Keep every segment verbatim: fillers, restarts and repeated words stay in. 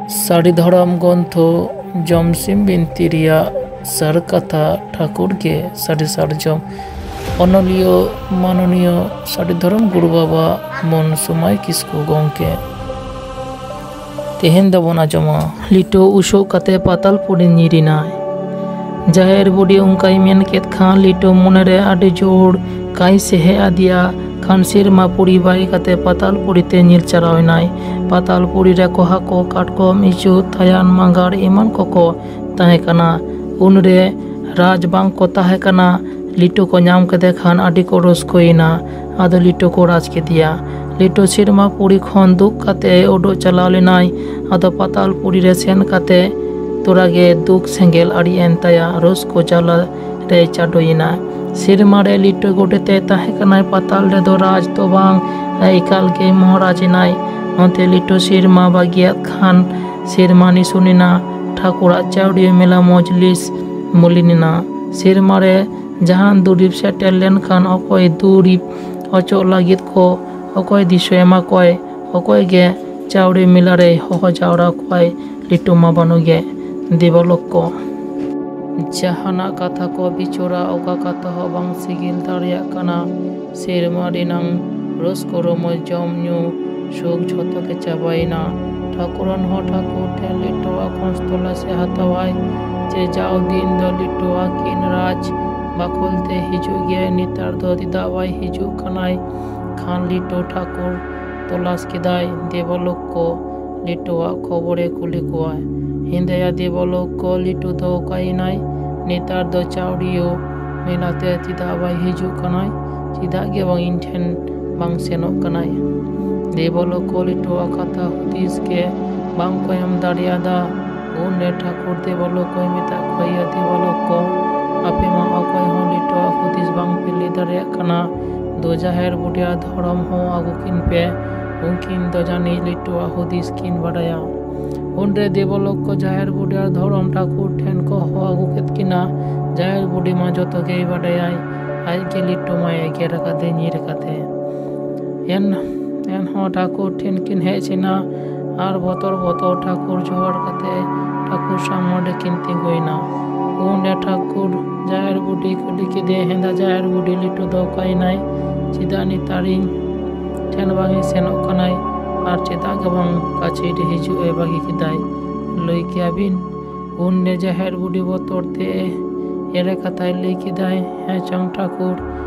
ᱥᱟᱹᱨᱤ ᱫᱷᱚᱨᱚᱢ ᱜᱨᱚᱱᱛᱷᱚ ᱡᱚᱢᱥᱤᱢ ᱵᱤᱱᱛᱤ ᱨᱮᱭᱟᱜ ᱥᱟᱨ ᱠᱟᱛᱷᱟ ᱴᱷᱟᱹᱠᱩᱨ ᱜᱮ ᱥᱟᱹᱨᱤ ᱥᱟᱨᱡᱚᱢ ᱚᱱᱚᱞᱤᱭᱟᱹ ᱢᱟᱱᱚᱱᱤᱭᱟᱹ ᱥᱟᱹᱨᱤ ᱫᱷᱚᱨᱚᱢ ᱜᱩᱨᱩ ᱵᱟᱵᱟ ᱢᱚᱱ ᱥᱚᱢᱟᱭ ᱠᱤᱥᱠᱩ ᱜᱚᱢᱠᱮ᱾ ᱛᱮᱦᱮᱧ ᱫᱚᱵᱚᱱ ᱟᱸᱡᱚᱢᱟ ᱞᱤᱴᱟᱹ ᱩᱥᱩᱜ ᱠᱟᱛᱮ ᱯᱟᱛᱟᱞ ᱯᱩᱨᱤ ᱧᱤᱨ ᱮᱱᱟᱭ᱾ ᱡᱟᱦᱮᱨ ᱵᱩᱰᱷᱤ ᱚᱱᱠᱟᱭ ᱢᱮᱱ ᱠᱮᱫ ᱠᱷᱟᱱ ᱞᱤᱴᱟᱹ ᱢᱚᱱᱮᱨᱮ ᱟᱹᱰᱤ ᱡᱳᱨ ᱠᱟᱭ ᱥᱮᱦᱮᱫ ᱟᱫᱮᱭᱟ ᱠᱷᱟᱱ ᱥᱮᱨᱢᱟ ᱯᱩᱨᱤ ᱵᱟᱹᱜᱤ ᱠᱟᱛᱮ ᱯᱟᱛᱟᱞ ᱯᱩᱨᱤ ᱛᱮ ᱧᱤᱨ ᱪᱟᱞᱟᱣ ᱮᱱᱟᱭ᱾ ᱯᱟᱛᱟᱞ ᱯᱩᱨᱤ ᱨᱮ ᱠᱚᱦᱟ ᱠᱚ ᱠᱟᱴᱠᱚᱢ ᱤᱪᱩ ᱛᱟᱭᱟᱱ ᱢᱟᱸᱜᱟᱲ ᱮᱢᱟᱱ ᱠᱚᱠᱚ ᱛᱟᱦᱮᱸ ᱠᱟᱱᱟ᱾ ᱩᱱᱨᱮ ᱨᱟᱡᱽ ᱵᱟᱝ ᱠᱚ ᱛᱟᱦᱮᱸ ᱠᱟᱱᱟ᱾ ᱞᱤᱴᱟᱹ ᱠᱚ ᱧᱟᱢ ᱠᱮᱫᱮ ᱠᱷᱟᱱ ᱟᱹᱰᱤ ᱠᱚ ᱨᱟᱹᱥᱠᱟᱹᱭᱮᱱᱟ᱾ ᱟᱫᱚ ᱞᱤᱴᱟᱹ ᱠᱚ ᱨᱟᱡᱽ ᱠᱮᱫᱮᱭᱟ᱾ ᱞᱤᱴᱟᱹ ᱥᱮᱨᱢᱟ ᱯᱩᱨᱤ ᱠᱷᱚᱱ ᱫᱩᱜ ᱠᱟᱛᱮ ᱩᱰᱩᱠ ᱪᱟᱞᱟᱣ ᱞᱮᱱᱟᱭ᱾ ᱟᱫᱚ ᱯᱟᱛᱟᱞ ᱯᱩᱨᱤ ᱨᱮ ᱥᱮᱱ ᱠᱟᱛᱮ ᱛᱚᱨᱟ ᱜᱮ ᱫᱩᱠ ᱥᱮᱸᱜᱮᱞ ᱟᱹᱲᱤ ᱮᱱ ᱛᱟᱭᱟ᱾ ᱨᱟᱹᱥᱠᱟᱹ ᱡᱟᱞᱟ ᱨᱮᱭ ᱪᱟᱰᱚᱭᱮᱱᱟ᱾ ᱥᱮᱨᱢᱟ ᱨᱮ ᱞᱤᱴᱟᱹ ᱜᱚᱰᱮᱛ ᱮ ᱛᱟᱦᱮᱸ ᱠᱟᱱᱟᱭ᱾ ᱯᱟᱛᱟᱞ ᱨᱮᱫᱚ ᱨᱟᱡᱽ ᱫᱚ ᱵᱟᱝ, ᱮᱠᱟᱞ ᱜᱮ ᱢᱚᱦᱟᱨᱟᱡᱽ ᱮᱱᱟᱭ᱾ ᱚᱱᱛᱮ ᱞᱤᱴᱟᱹ ᱥᱮᱨᱢᱟ ᱵᱟᱹᱜᱤᱭᱟᱫ ᱠᱷᱟᱱ ᱥᱮᱨᱢᱟ ᱱᱤᱥᱩᱱ ᱮᱱᱟ᱾ ᱴᱷᱟᱹᱠᱩᱨᱟᱜ ᱪᱟᱣᱰᱤᱭᱟᱹ ᱢᱮᱞᱟ ᱢᱚᱡᱽᱞᱤᱥ ᱢᱩᱞᱤᱱ ᱮᱱᱟ᱾ ᱥᱮᱨᱢᱟ ᱨᱮ ᱡᱟᱦᱟᱱ ᱫᱩᱨᱤᱵᱽ ᱥᱮᱴᱮᱨ ᱞᱮᱱᱠᱷᱟᱱ ᱚᱠᱚᱭ ᱫᱩᱨᱤᱵᱽ ᱚᱪᱚᱜ ᱞᱟᱹᱜᱤᱫ ᱠᱚ ᱚᱠᱚᱭ ᱫᱤᱥᱟᱹ ᱮᱢᱟ ᱠᱚᱭ, ᱚᱠᱚᱭ ᱜᱮ ᱪᱟᱣᱰᱤ ᱢᱮᱞᱟ ᱨᱮᱭ ᱦᱚᱦᱚ ᱡᱟᱣᱨᱟ ᱠᱚᱣᱟᱭ, ᱞᱤᱴᱟᱹ ᱢᱟ ᱵᱟᱹᱱᱩᱜ ᱜᱮ᱾ ᱫᱮᱵᱚᱞᱳᱠ ᱠᱚ ᱡᱟᱦᱟᱱᱟᱜ ᱠᱟᱛᱷᱟ ᱠᱚ ᱵᱤᱪᱟᱹᱨᱟ, ᱚᱠᱟ ᱠᱟᱛᱷᱟ ᱦᱚᱸ ᱵᱟᱝ ᱥᱤᱜᱤᱞ ᱫᱟᱲᱮᱭᱟᱜ ᱠᱟᱱᱟ᱾ ᱥᱮᱨᱢᱟ ᱨᱮᱱᱟᱝ ᱨᱟᱹᱥᱠᱟᱹ ᱨᱚᱢᱚᱡᱽ ᱡᱚᱢ ᱧᱩ ᱥᱩᱠ ᱡᱷᱚᱛᱚ ᱜᱮ ᱪᱟᱵᱟᱭᱮᱱᱟ᱾ ᱴᱷᱟᱹᱠᱩᱨᱟᱱ ᱦᱚᱸ ᱴᱷᱟᱹᱠᱩᱨ ᱴᱷᱮᱱ ᱞᱤᱴᱟᱹᱣᱟᱜ ᱠᱷᱚᱡᱽ ᱛᱚᱞᱟᱥ ᱮ ᱦᱟᱛᱟᱣᱟᱭ ᱡᱮ ᱡᱟᱣ ᱫᱤᱱ ᱫᱚ ᱞᱤᱴᱟᱹᱣᱟᱜ ᱠᱤᱱ ᱨᱟᱡᱽ ᱵᱟᱠᱷᱳᱞ ᱛᱮ ᱦᱤᱡᱩᱜ ᱜᱮᱭᱟᱭ, ᱱᱮᱛᱟᱨ ᱫᱚ ᱪᱮᱫᱟᱜ ᱵᱟᱭ ᱦᱤᱡᱩᱜ ᱠᱟᱱᱟᱭ? ᱠᱷᱟᱱ ᱞᱤᱴᱟᱹ ᱴᱷᱟᱹᱠᱩᱨ ᱛᱚᱞᱟᱥ ᱠᱮᱫᱟᱭ᱾ ᱫᱮᱵᱚᱞᱳᱠ ᱠᱚ ᱞᱤᱴᱟᱹᱣᱟᱜ ᱠᱷᱚᱵᱚᱨᱮ ᱠᱩᱞᱤ ᱠᱚᱣᱟᱭ᱾ ᱦᱮᱸᱫᱟᱭᱟ ᱫᱮᱵᱚᱞᱳᱠ ᱠᱚ ᱞᱤᱴᱟᱹ ᱫᱚ ᱚᱠᱟᱭᱮᱱᱟᱭ? ᱱᱮᱛᱟᱨ ᱫᱚ ᱪᱟᱣᱰᱤᱭᱟᱹ ᱢᱮᱞᱟᱛᱮ ᱪᱮᱫᱟᱜ ᱵᱟᱭ ᱦᱤᱡᱩᱜ ᱠᱟᱱᱟᱭ? ᱪᱮᱫᱟᱜ ᱜᱮ ᱵᱟᱝ ᱤᱧ ᱴᱷᱮᱱ ᱵᱟᱝ ᱥᱮᱱᱚᱜ ᱠᱟᱱᱟᱭ? ᱫᱮᱵᱚᱞᱳᱠ ᱠᱚ ᱞᱤᱴᱟᱹᱣᱟᱜ ᱠᱟᱛᱷᱟ ᱦᱩᱫᱤᱥ ᱜᱮ ᱵᱟᱝ ᱠᱚ ᱮᱢ ᱫᱟᱲᱮᱭᱟᱫᱟ᱾ ᱩᱱᱨᱮ ᱴᱷᱟᱹᱠᱩᱨ ᱫᱮᱵᱚᱞᱳᱠ ᱠᱚᱭ ᱢᱮᱛᱟᱜ ᱠᱚᱣᱟ, ᱭᱟ ᱫᱮᱵᱚᱞᱳᱠ ᱠᱚ, ᱟᱯᱮ ᱢᱟ ᱚᱠᱚᱭ ᱦᱚᱸ ᱞᱤᱴᱟᱹᱣᱟᱜ ᱦᱩᱫᱤᱥ ᱵᱟᱝ ᱯᱮ ᱞᱟᱹᱭ ᱫᱟᱲᱮᱭᱟᱜ ᱠᱟᱱᱟ᱾ ᱫᱚ ᱡᱟᱦᱮᱨ ᱵᱩᱰᱷᱤ ᱟᱨ ᱫᱷᱚᱨᱚᱢ ᱦᱚᱸ ᱟᱹᱜᱩ ᱠᱤᱱ ᱯᱮ, ᱩᱱᱠᱤᱱ ᱫᱚ ᱡᱟᱹᱱᱤᱡ ᱞᱤᱴᱟᱹᱣᱟᱜ ᱦᱩᱫᱤᱥ ᱠᱤᱱ ᱵᱟᱰᱟᱭᱟ᱾ ᱩᱱᱨᱮ ᱫᱮᱵᱚᱞᱳᱠ ᱠᱚ ᱡᱟᱦᱮᱨ ᱵᱩᱰᱷᱤ ᱟᱨ ᱫᱷᱚᱨᱚᱢ ᱴᱷᱟᱹᱠᱩᱨ ᱴᱷᱮᱱ ᱠᱚ ᱦᱚᱦᱚ ᱟᱹᱜᱩ ᱠᱮᱫ ᱠᱤᱱᱟ᱾ ᱡᱟᱦᱮᱨ ᱵᱩᱰᱷᱤ ᱢᱟ ᱡᱚᱛᱚ ᱜᱮᱭ ᱵᱟᱰᱟᱭᱟᱭ, ᱟᱡ ᱜᱮ ᱞᱤᱴᱟᱹ ᱢᱟᱭ ᱮᱜᱮᱨ ᱟᱠᱟᱫᱮ ᱧᱤᱨ ᱟᱠᱟᱫᱮ᱾ ᱮᱱ ᱮᱱᱦᱚᱸ ᱴᱷᱟᱹᱠᱩᱨ ᱴᱷᱮᱱ ᱠᱤᱱ ᱦᱮᱡ ᱮᱱᱟ᱾ ᱟᱨ ᱵᱚᱛᱚᱨ ᱵᱚᱛᱚᱨ ᱴᱷᱟᱹᱠᱩᱨ ᱡᱚᱦᱟᱨ ᱠᱟᱛᱮ ᱴᱷᱟᱹᱠᱩᱨ ᱥᱟᱢᱟᱝ ᱨᱮᱠᱤᱱ ᱛᱤᱸᱜᱩᱭᱮᱱᱟ᱾ ᱩᱱᱨᱮ ᱴᱷᱟᱹᱠᱩᱨ ᱡᱟᱦᱮᱨ ᱵᱩᱰᱷᱤ ᱠᱩᱞᱤ ᱠᱮᱫᱮᱭᱟ, "ᱦᱮᱸᱫᱟ ᱡᱟᱦᱮᱨ ᱵᱩᱰᱷᱤ, ᱞᱤᱴᱩ ᱫᱚ ᱚᱠᱟᱭᱮᱱᱟᱭ? ᱪᱮᱫᱟᱜ ᱱᱮᱛᱟᱨ ᱤᱧ ᱴᱷᱮᱱ ᱵᱟᱝ ᱮ ᱥᱮᱱᱚᱜ ᱠᱟᱱᱟᱭ? ᱟᱨ ᱪᱮᱫᱟᱜ ᱜᱮ ᱵᱟᱝ ᱠᱟᱪᱷᱮ ᱦᱤᱡᱩᱜ ᱮ ᱵᱟᱹᱜᱤ ᱠᱮᱫᱟᱭ? ᱞᱟᱹᱭ ᱠᱮᱭᱟ ᱵᱤᱱ?" ᱩᱱᱨᱮ ᱡᱟᱦᱮᱨ ᱵᱩᱰᱷᱤ ᱵᱚᱛᱚᱨ ᱛᱮ ᱮᱲᱮ ᱠᱟᱛᱷᱟᱭ ᱞᱟᱹᱭ ᱠᱮᱫᱟᱭ, "ᱦᱮᱸ ᱪᱚᱝ ᱴᱷᱟᱹᱠᱩᱨ,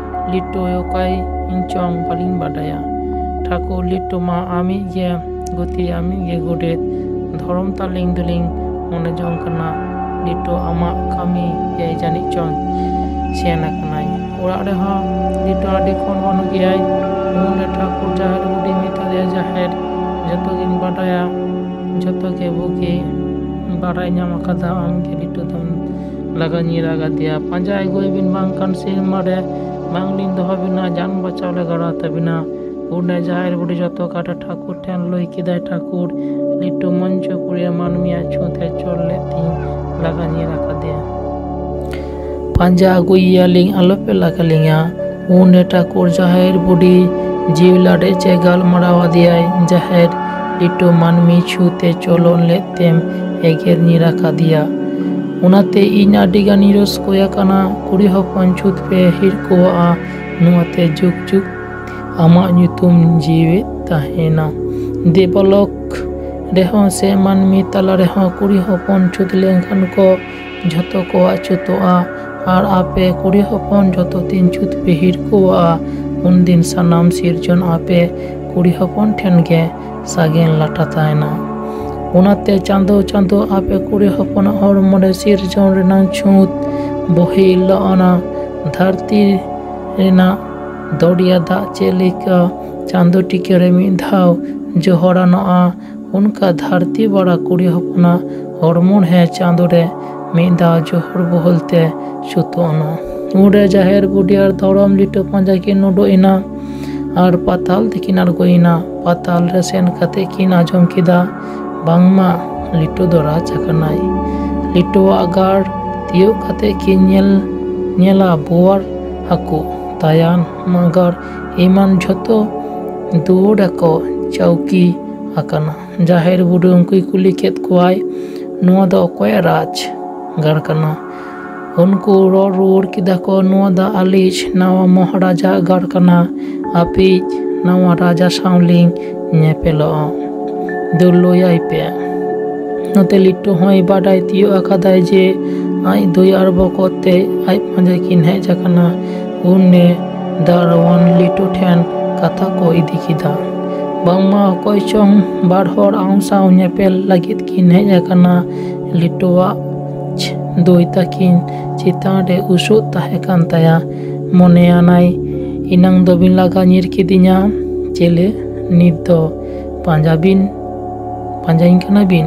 ᱞᱤᱴᱩ ᱚᱠᱟᱭ ᱤᱧ ᱪᱚᱝ ᱵᱟᱹᱞᱤᱧ ᱵᱟᱰᱟᱭᱟ᱾ ᱴᱷᱟᱹᱠᱩᱨ, ᱞᱤᱴᱩ ᱢᱟ ᱟᱢᱤᱡ ᱜᱮ ᱜᱩᱛᱤ, ᱟᱢᱤᱡ ᱜᱮ ᱜᱚᱰᱮᱛ ᱫᱷᱚᱨᱚᱢ ᱛᱟᱹᱞᱤᱧ ᱫᱚᱞᱤᱧ ᱢᱚᱱᱮ ᱡᱚᱝ ᱠᱟᱱᱟ᱾ ᱞᱤᱴᱩ ᱟᱢᱟᱜ ᱠᱟᱹᱢᱤ ᱜᱮ ᱡᱟᱹᱱᱤᱡ ᱪᱚᱝ ᱥᱮᱱ ᱟᱠᱟᱱᱟᱭ ᱚᱲᱟᱜ ᱨᱮᱦᱚᱸ᱾ ᱞᱤᱴᱩ ᱟᱹᱰᱤ ᱠᱷᱚᱱ ᱦᱚᱱ ᱜᱮᱭᱟᱭ᱾" ᱩᱱᱨᱮ ᱴᱷᱟᱹᱠᱩᱨ ᱡᱟᱦᱮᱨ ᱵᱩᱰᱷᱤ ᱢᱮᱛᱟᱫᱮᱭᱟ, "ᱡᱟᱦᱮᱨ, ᱡᱚᱛᱚ ᱜᱤᱧ ᱵᱟᱰᱟᱭᱟ, ᱡᱚᱛᱚ ᱜᱮ ᱵᱩᱜᱤ ᱵᱟᱰᱟᱭ ᱧᱟᱢ ᱟᱠᱟᱫᱟ, ᱟᱢ ᱜᱮ ᱞᱤᱴᱩ ᱫᱚᱢ ᱞᱟᱜᱟ ᱧᱤᱨ ᱟᱠᱟᱫᱮᱭᱟ᱾ ᱯᱟᱸᱡᱟ ᱟᱹᱜᱩᱭ ᱵᱤᱱ, ᱵᱟᱝᱠᱷᱟᱱ ᱥᱤᱢ ᱢᱟᱨᱮ ᱵᱟᱝᱞᱤᱧ ᱫᱚᱦᱚ ᱵᱤᱱᱟ, ᱡᱟᱱ ᱵᱟᱪᱟᱣ ᱞᱮ ᱜᱟᱲᱟ ᱛᱟᱹᱵᱤᱱᱟ᱾" ᱩᱱᱨᱮ ᱡᱟᱦᱮᱨ ᱵᱩᱰᱷᱤ ᱡᱚᱛᱚ ᱠᱟᱛᱷᱟ ᱴᱷᱟᱹᱠᱩᱨ ᱴᱷᱮᱱ ᱞᱟᱹᱭ ᱠᱮᱫᱟᱭ, "ᱴᱷᱟᱹᱠᱩᱨ, ᱞᱤᱴᱩ ᱢᱚᱧᱪᱚᱯᱩᱨᱤᱭᱟ ᱢᱟᱹᱱᱢᱤᱭᱟᱜ ᱪᱷᱩᱛ ᱮ ᱪᱚᱞ ᱞᱮᱫ ᱛᱤᱧ ᱞᱟᱜᱟ ᱧᱤᱨ ᱟᱠᱟᱫᱮᱭᱟ᱾ ᱯᱟᱸᱡᱟ ᱟᱹᱜᱩᱭᱮᱭᱟᱞᱤᱧ, ᱟᱞᱚᱯᱮ ᱞᱟᱜᱟ ᱞᱤᱧᱟ᱾" ᱩᱱᱨᱮ ᱴᱷᱟᱹᱠᱩᱨ ᱡᱟᱦᱮᱨ ᱵᱩᱰᱷᱤ ᱡᱤᱣᱤ ᱞᱟᱰᱮᱡ ᱪᱮ ᱜᱟᱞᱢᱟᱨᱟᱣ ᱟᱫᱮᱭᱟᱭ, "ᱡᱟᱦᱮᱨ, ᱞᱤᱴᱩ ᱢᱟᱹᱱᱢᱤ ᱪᱷᱩᱛ ᱮ ᱪᱚᱞᱚᱱ ᱞᱮᱫ ᱛᱮᱢ ᱮᱜᱮᱨ ᱧᱤᱨ ᱟᱠᱟᱫᱮᱭᱟ᱾ ᱚᱱᱟᱛᱮ ᱤᱧ ᱟᱹᱰᱤ ᱜᱟᱱᱤᱧ ᱨᱟᱹᱥᱠᱟᱹ ᱟᱠᱟᱱᱟ᱾ ᱠᱩᱲᱤ ᱦᱚᱯᱚᱱ ᱪᱷᱩᱛ ᱯᱮ ᱦᱤᱨᱠᱟᱹᱣᱟᱜᱼᱟ, ᱱᱚᱣᱟᱛᱮ ᱡᱩᱜᱽ ᱡᱩᱜᱽ ᱟᱢᱟᱜ ᱧᱩᱛᱩᱢ ᱡᱤᱣᱮᱫ ᱛᱟᱦᱮᱱᱟ᱾ ᱫᱮᱵᱚᱞᱳᱠ ᱨᱮᱦᱚᱸ ᱥᱮ ᱢᱟᱹᱱᱢᱤ ᱛᱟᱞᱟ ᱨᱮᱦᱚᱸ ᱠᱩᱲᱤ ᱦᱚᱯᱚᱱ ᱪᱷᱩᱛ ᱞᱮᱱᱠᱷᱟᱱ ᱠᱚ ᱡᱷᱚᱛᱚ ᱠᱚᱣᱟᱜ ᱪᱷᱩᱛᱚᱜᱼᱟ᱾ ᱟᱨ ᱟᱯᱮ ᱠᱩᱲᱤ ᱦᱚᱯᱚᱱ ᱡᱚᱛᱚ ᱫᱤᱱ ᱪᱷᱩᱛ ᱯᱮ ᱦᱤᱨᱠᱟᱹᱣᱟᱜᱼᱟ, ᱩᱱᱫᱤᱱ ᱥᱟᱱᱟᱢ ᱥᱤᱨᱡᱚᱱ ᱟᱯᱮ ᱠᱩᱲᱤ ᱦᱚᱯᱚᱱ ᱴᱷᱮᱱ ᱜᱮ ᱥᱟᱜᱮᱱ ᱞᱟᱴᱟ ᱛᱟᱦᱮᱱᱟ᱾ ᱚᱱᱟᱛᱮ ᱪᱟᱸᱫᱚ ᱪᱟᱸᱫᱚ ᱟᱯᱮ ᱠᱩᱲᱤ ᱦᱚᱯᱚᱱᱟᱜ ᱦᱚᱲᱢᱚ ᱨᱮ ᱥᱤᱨᱡᱚᱱ ᱨᱮᱱᱟᱝ ᱪᱷᱩᱸᱛ ᱵᱚᱦᱮᱞᱚᱜᱼᱟ᱾ ᱫᱷᱟᱹᱨᱛᱤ ᱨᱮᱱᱟᱜ ᱫᱚᱨᱭᱟ ᱫᱟᱜ ᱪᱮᱫ ᱞᱮᱠᱟ ᱪᱟᱸᱫᱚ ᱴᱤᱠᱟᱹ ᱨᱮ ᱢᱤᱫ ᱫᱷᱟᱣ ᱡᱚᱦᱚᱲᱟᱱᱚᱜᱼᱟ, ᱚᱱᱠᱟ ᱫᱷᱟᱹᱨᱛᱤ ᱵᱟᱲᱟ ᱠᱩᱲᱤ ᱦᱚᱯᱚᱱᱟᱜ ᱦᱚᱲᱢᱚ ᱦᱮᱸ ᱪᱟᱸᱫᱚ ᱨᱮ ᱢᱤᱫ ᱫᱷᱟᱣ ᱡᱚᱦᱚᱲ ᱵᱚᱦᱚᱞ ᱛᱮ ᱪᱷᱩᱛᱚᱜ ᱟᱱᱟ᱾ ᱩᱱᱨᱮ ᱡᱟᱦᱮᱨ ᱵᱩᱰᱷᱤ ᱟᱨ ᱫᱷᱚᱨᱚᱢ ᱞᱤᱴᱟᱹ ᱯᱟᱸᱡᱟ ᱠᱤᱱ ᱩᱰᱩᱠ ᱮᱱᱟ ᱟᱨ ᱯᱟᱛᱟᱞ ᱛᱮᱠᱤᱱ ᱟᱬᱜᱚᱭᱮᱱᱟ᱾ ᱯᱟᱛᱟᱞ ᱨᱮ ᱥᱮᱱ ᱠᱟᱛᱮ ᱠᱤᱱ ᱟᱸᱡᱚᱢ ᱠᱮᱫᱟ, ᱵᱟᱝᱢᱟ ᱞᱤᱴᱩ ᱫᱚ ᱨᱟᱡᱽ ᱟᱠᱟᱱᱟᱭ᱾ ᱞᱤᱴᱩᱣᱟᱜ ᱜᱟᱲ ᱛᱤᱭᱳᱜ ᱠᱟᱛᱮ ᱠᱤᱱ ᱧᱮᱞ ᱧᱮᱞᱟ ᱵᱳᱣᱟᱲ ᱦᱟᱹᱠᱩ, ᱛᱟᱭᱟᱱ, ᱢᱟᱜᱟᱲ ᱮᱢᱟᱱ ᱡᱷᱚᱛᱚ ᱫᱩᱣᱟᱹᱲ ᱟᱠᱚ ᱪᱟᱹᱣᱠᱤ ᱟᱠᱟᱱᱟ᱾ ᱡᱟᱦᱮᱨ ᱵᱩᱰᱷᱤ ᱩᱱᱠᱩᱭ ᱠᱩᱞᱤ ᱠᱮᱫ ᱠᱚᱣᱟᱭ, "ᱱᱚᱣᱟ ᱫᱚ ᱚᱠᱚᱭᱟᱜ ᱨᱟᱡᱽ ᱜᱟᱲ ᱠᱟᱱᱟ?" ᱩᱱᱠᱩ ᱨᱚᱲ ᱨᱩᱣᱟᱹᱲ ᱠᱮᱫᱟ ᱠᱚ, "ᱱᱚᱣᱟ ᱫᱚ ᱟᱞᱮᱭᱤᱡ ᱱᱟᱣᱟ ᱢᱚᱦᱟᱨᱟᱡᱟᱜ ᱜᱟᱲ ᱠᱟᱱᱟ, ᱟᱯᱮᱭᱤᱡ ᱱᱟᱣᱟ ᱨᱟᱡᱟ ᱥᱟᱶ ᱞᱤᱧ ᱧᱮᱯᱮᱞᱚᱜᱼᱟ, ᱫᱩᱞᱟᱹᱭᱟᱭ ᱯᱮ᱾" ᱱᱚᱛᱮ ᱞᱤᱴᱩ ᱦᱚᱸᱭ ᱵᱟᱰᱟᱭ ᱛᱤᱭᱳᱜ ᱟᱠᱟᱫᱟᱭ ᱡᱮ ᱟᱡ ᱫᱟᱹᱭ ᱟᱨ ᱵᱚᱠᱚᱛ ᱛᱮ ᱟᱡ ᱯᱟᱸᱡᱟ ᱠᱤᱱ ᱦᱮᱡ ᱟᱠᱟᱱᱟ᱾ ᱩᱱᱨᱮ ᱫᱟᱨᱣᱟᱱ ᱞᱤᱴᱩ ᱴᱷᱮᱱ ᱠᱟᱛᱷᱟ ᱠᱚ ᱤᱫᱤ ᱠᱮᱫᱟ᱾ ᱵᱟᱝᱢᱟ ᱚᱠᱚᱭ ᱪᱚᱝ ᱵᱟᱨ ᱦᱚᱲ ᱟᱢ ᱥᱟᱶ ᱧᱮᱯᱮᱞ ᱞᱟᱹᱜᱤᱫ ᱠᱤᱱ ᱦᱮᱡ ᱟᱠᱟᱱᱟ᱾ ᱞᱤᱴᱩᱣᱟᱜ ᱫᱟᱹᱭ ᱛᱟᱹᱠᱤᱱ ᱪᱮᱛᱟᱱ ᱨᱮ ᱩᱥᱩᱫ ᱛᱟᱦᱮᱸ ᱠᱟᱱ ᱛᱟᱭᱟ᱾ ᱢᱚᱱᱮᱭᱟᱱᱟᱭ, "ᱮᱱᱟᱝ ᱫᱚᱵᱤᱱ ᱞᱟᱜᱟ ᱧᱤᱨ ᱠᱤᱫᱤᱧᱟ, ᱪᱮᱞᱮ ᱱᱤᱛ ᱫᱚ ᱯᱟᱸᱡᱟ ᱵᱤᱱ, ᱯᱟᱸᱡᱟᱧ ᱠᱟᱱᱟ ᱵᱤᱱ?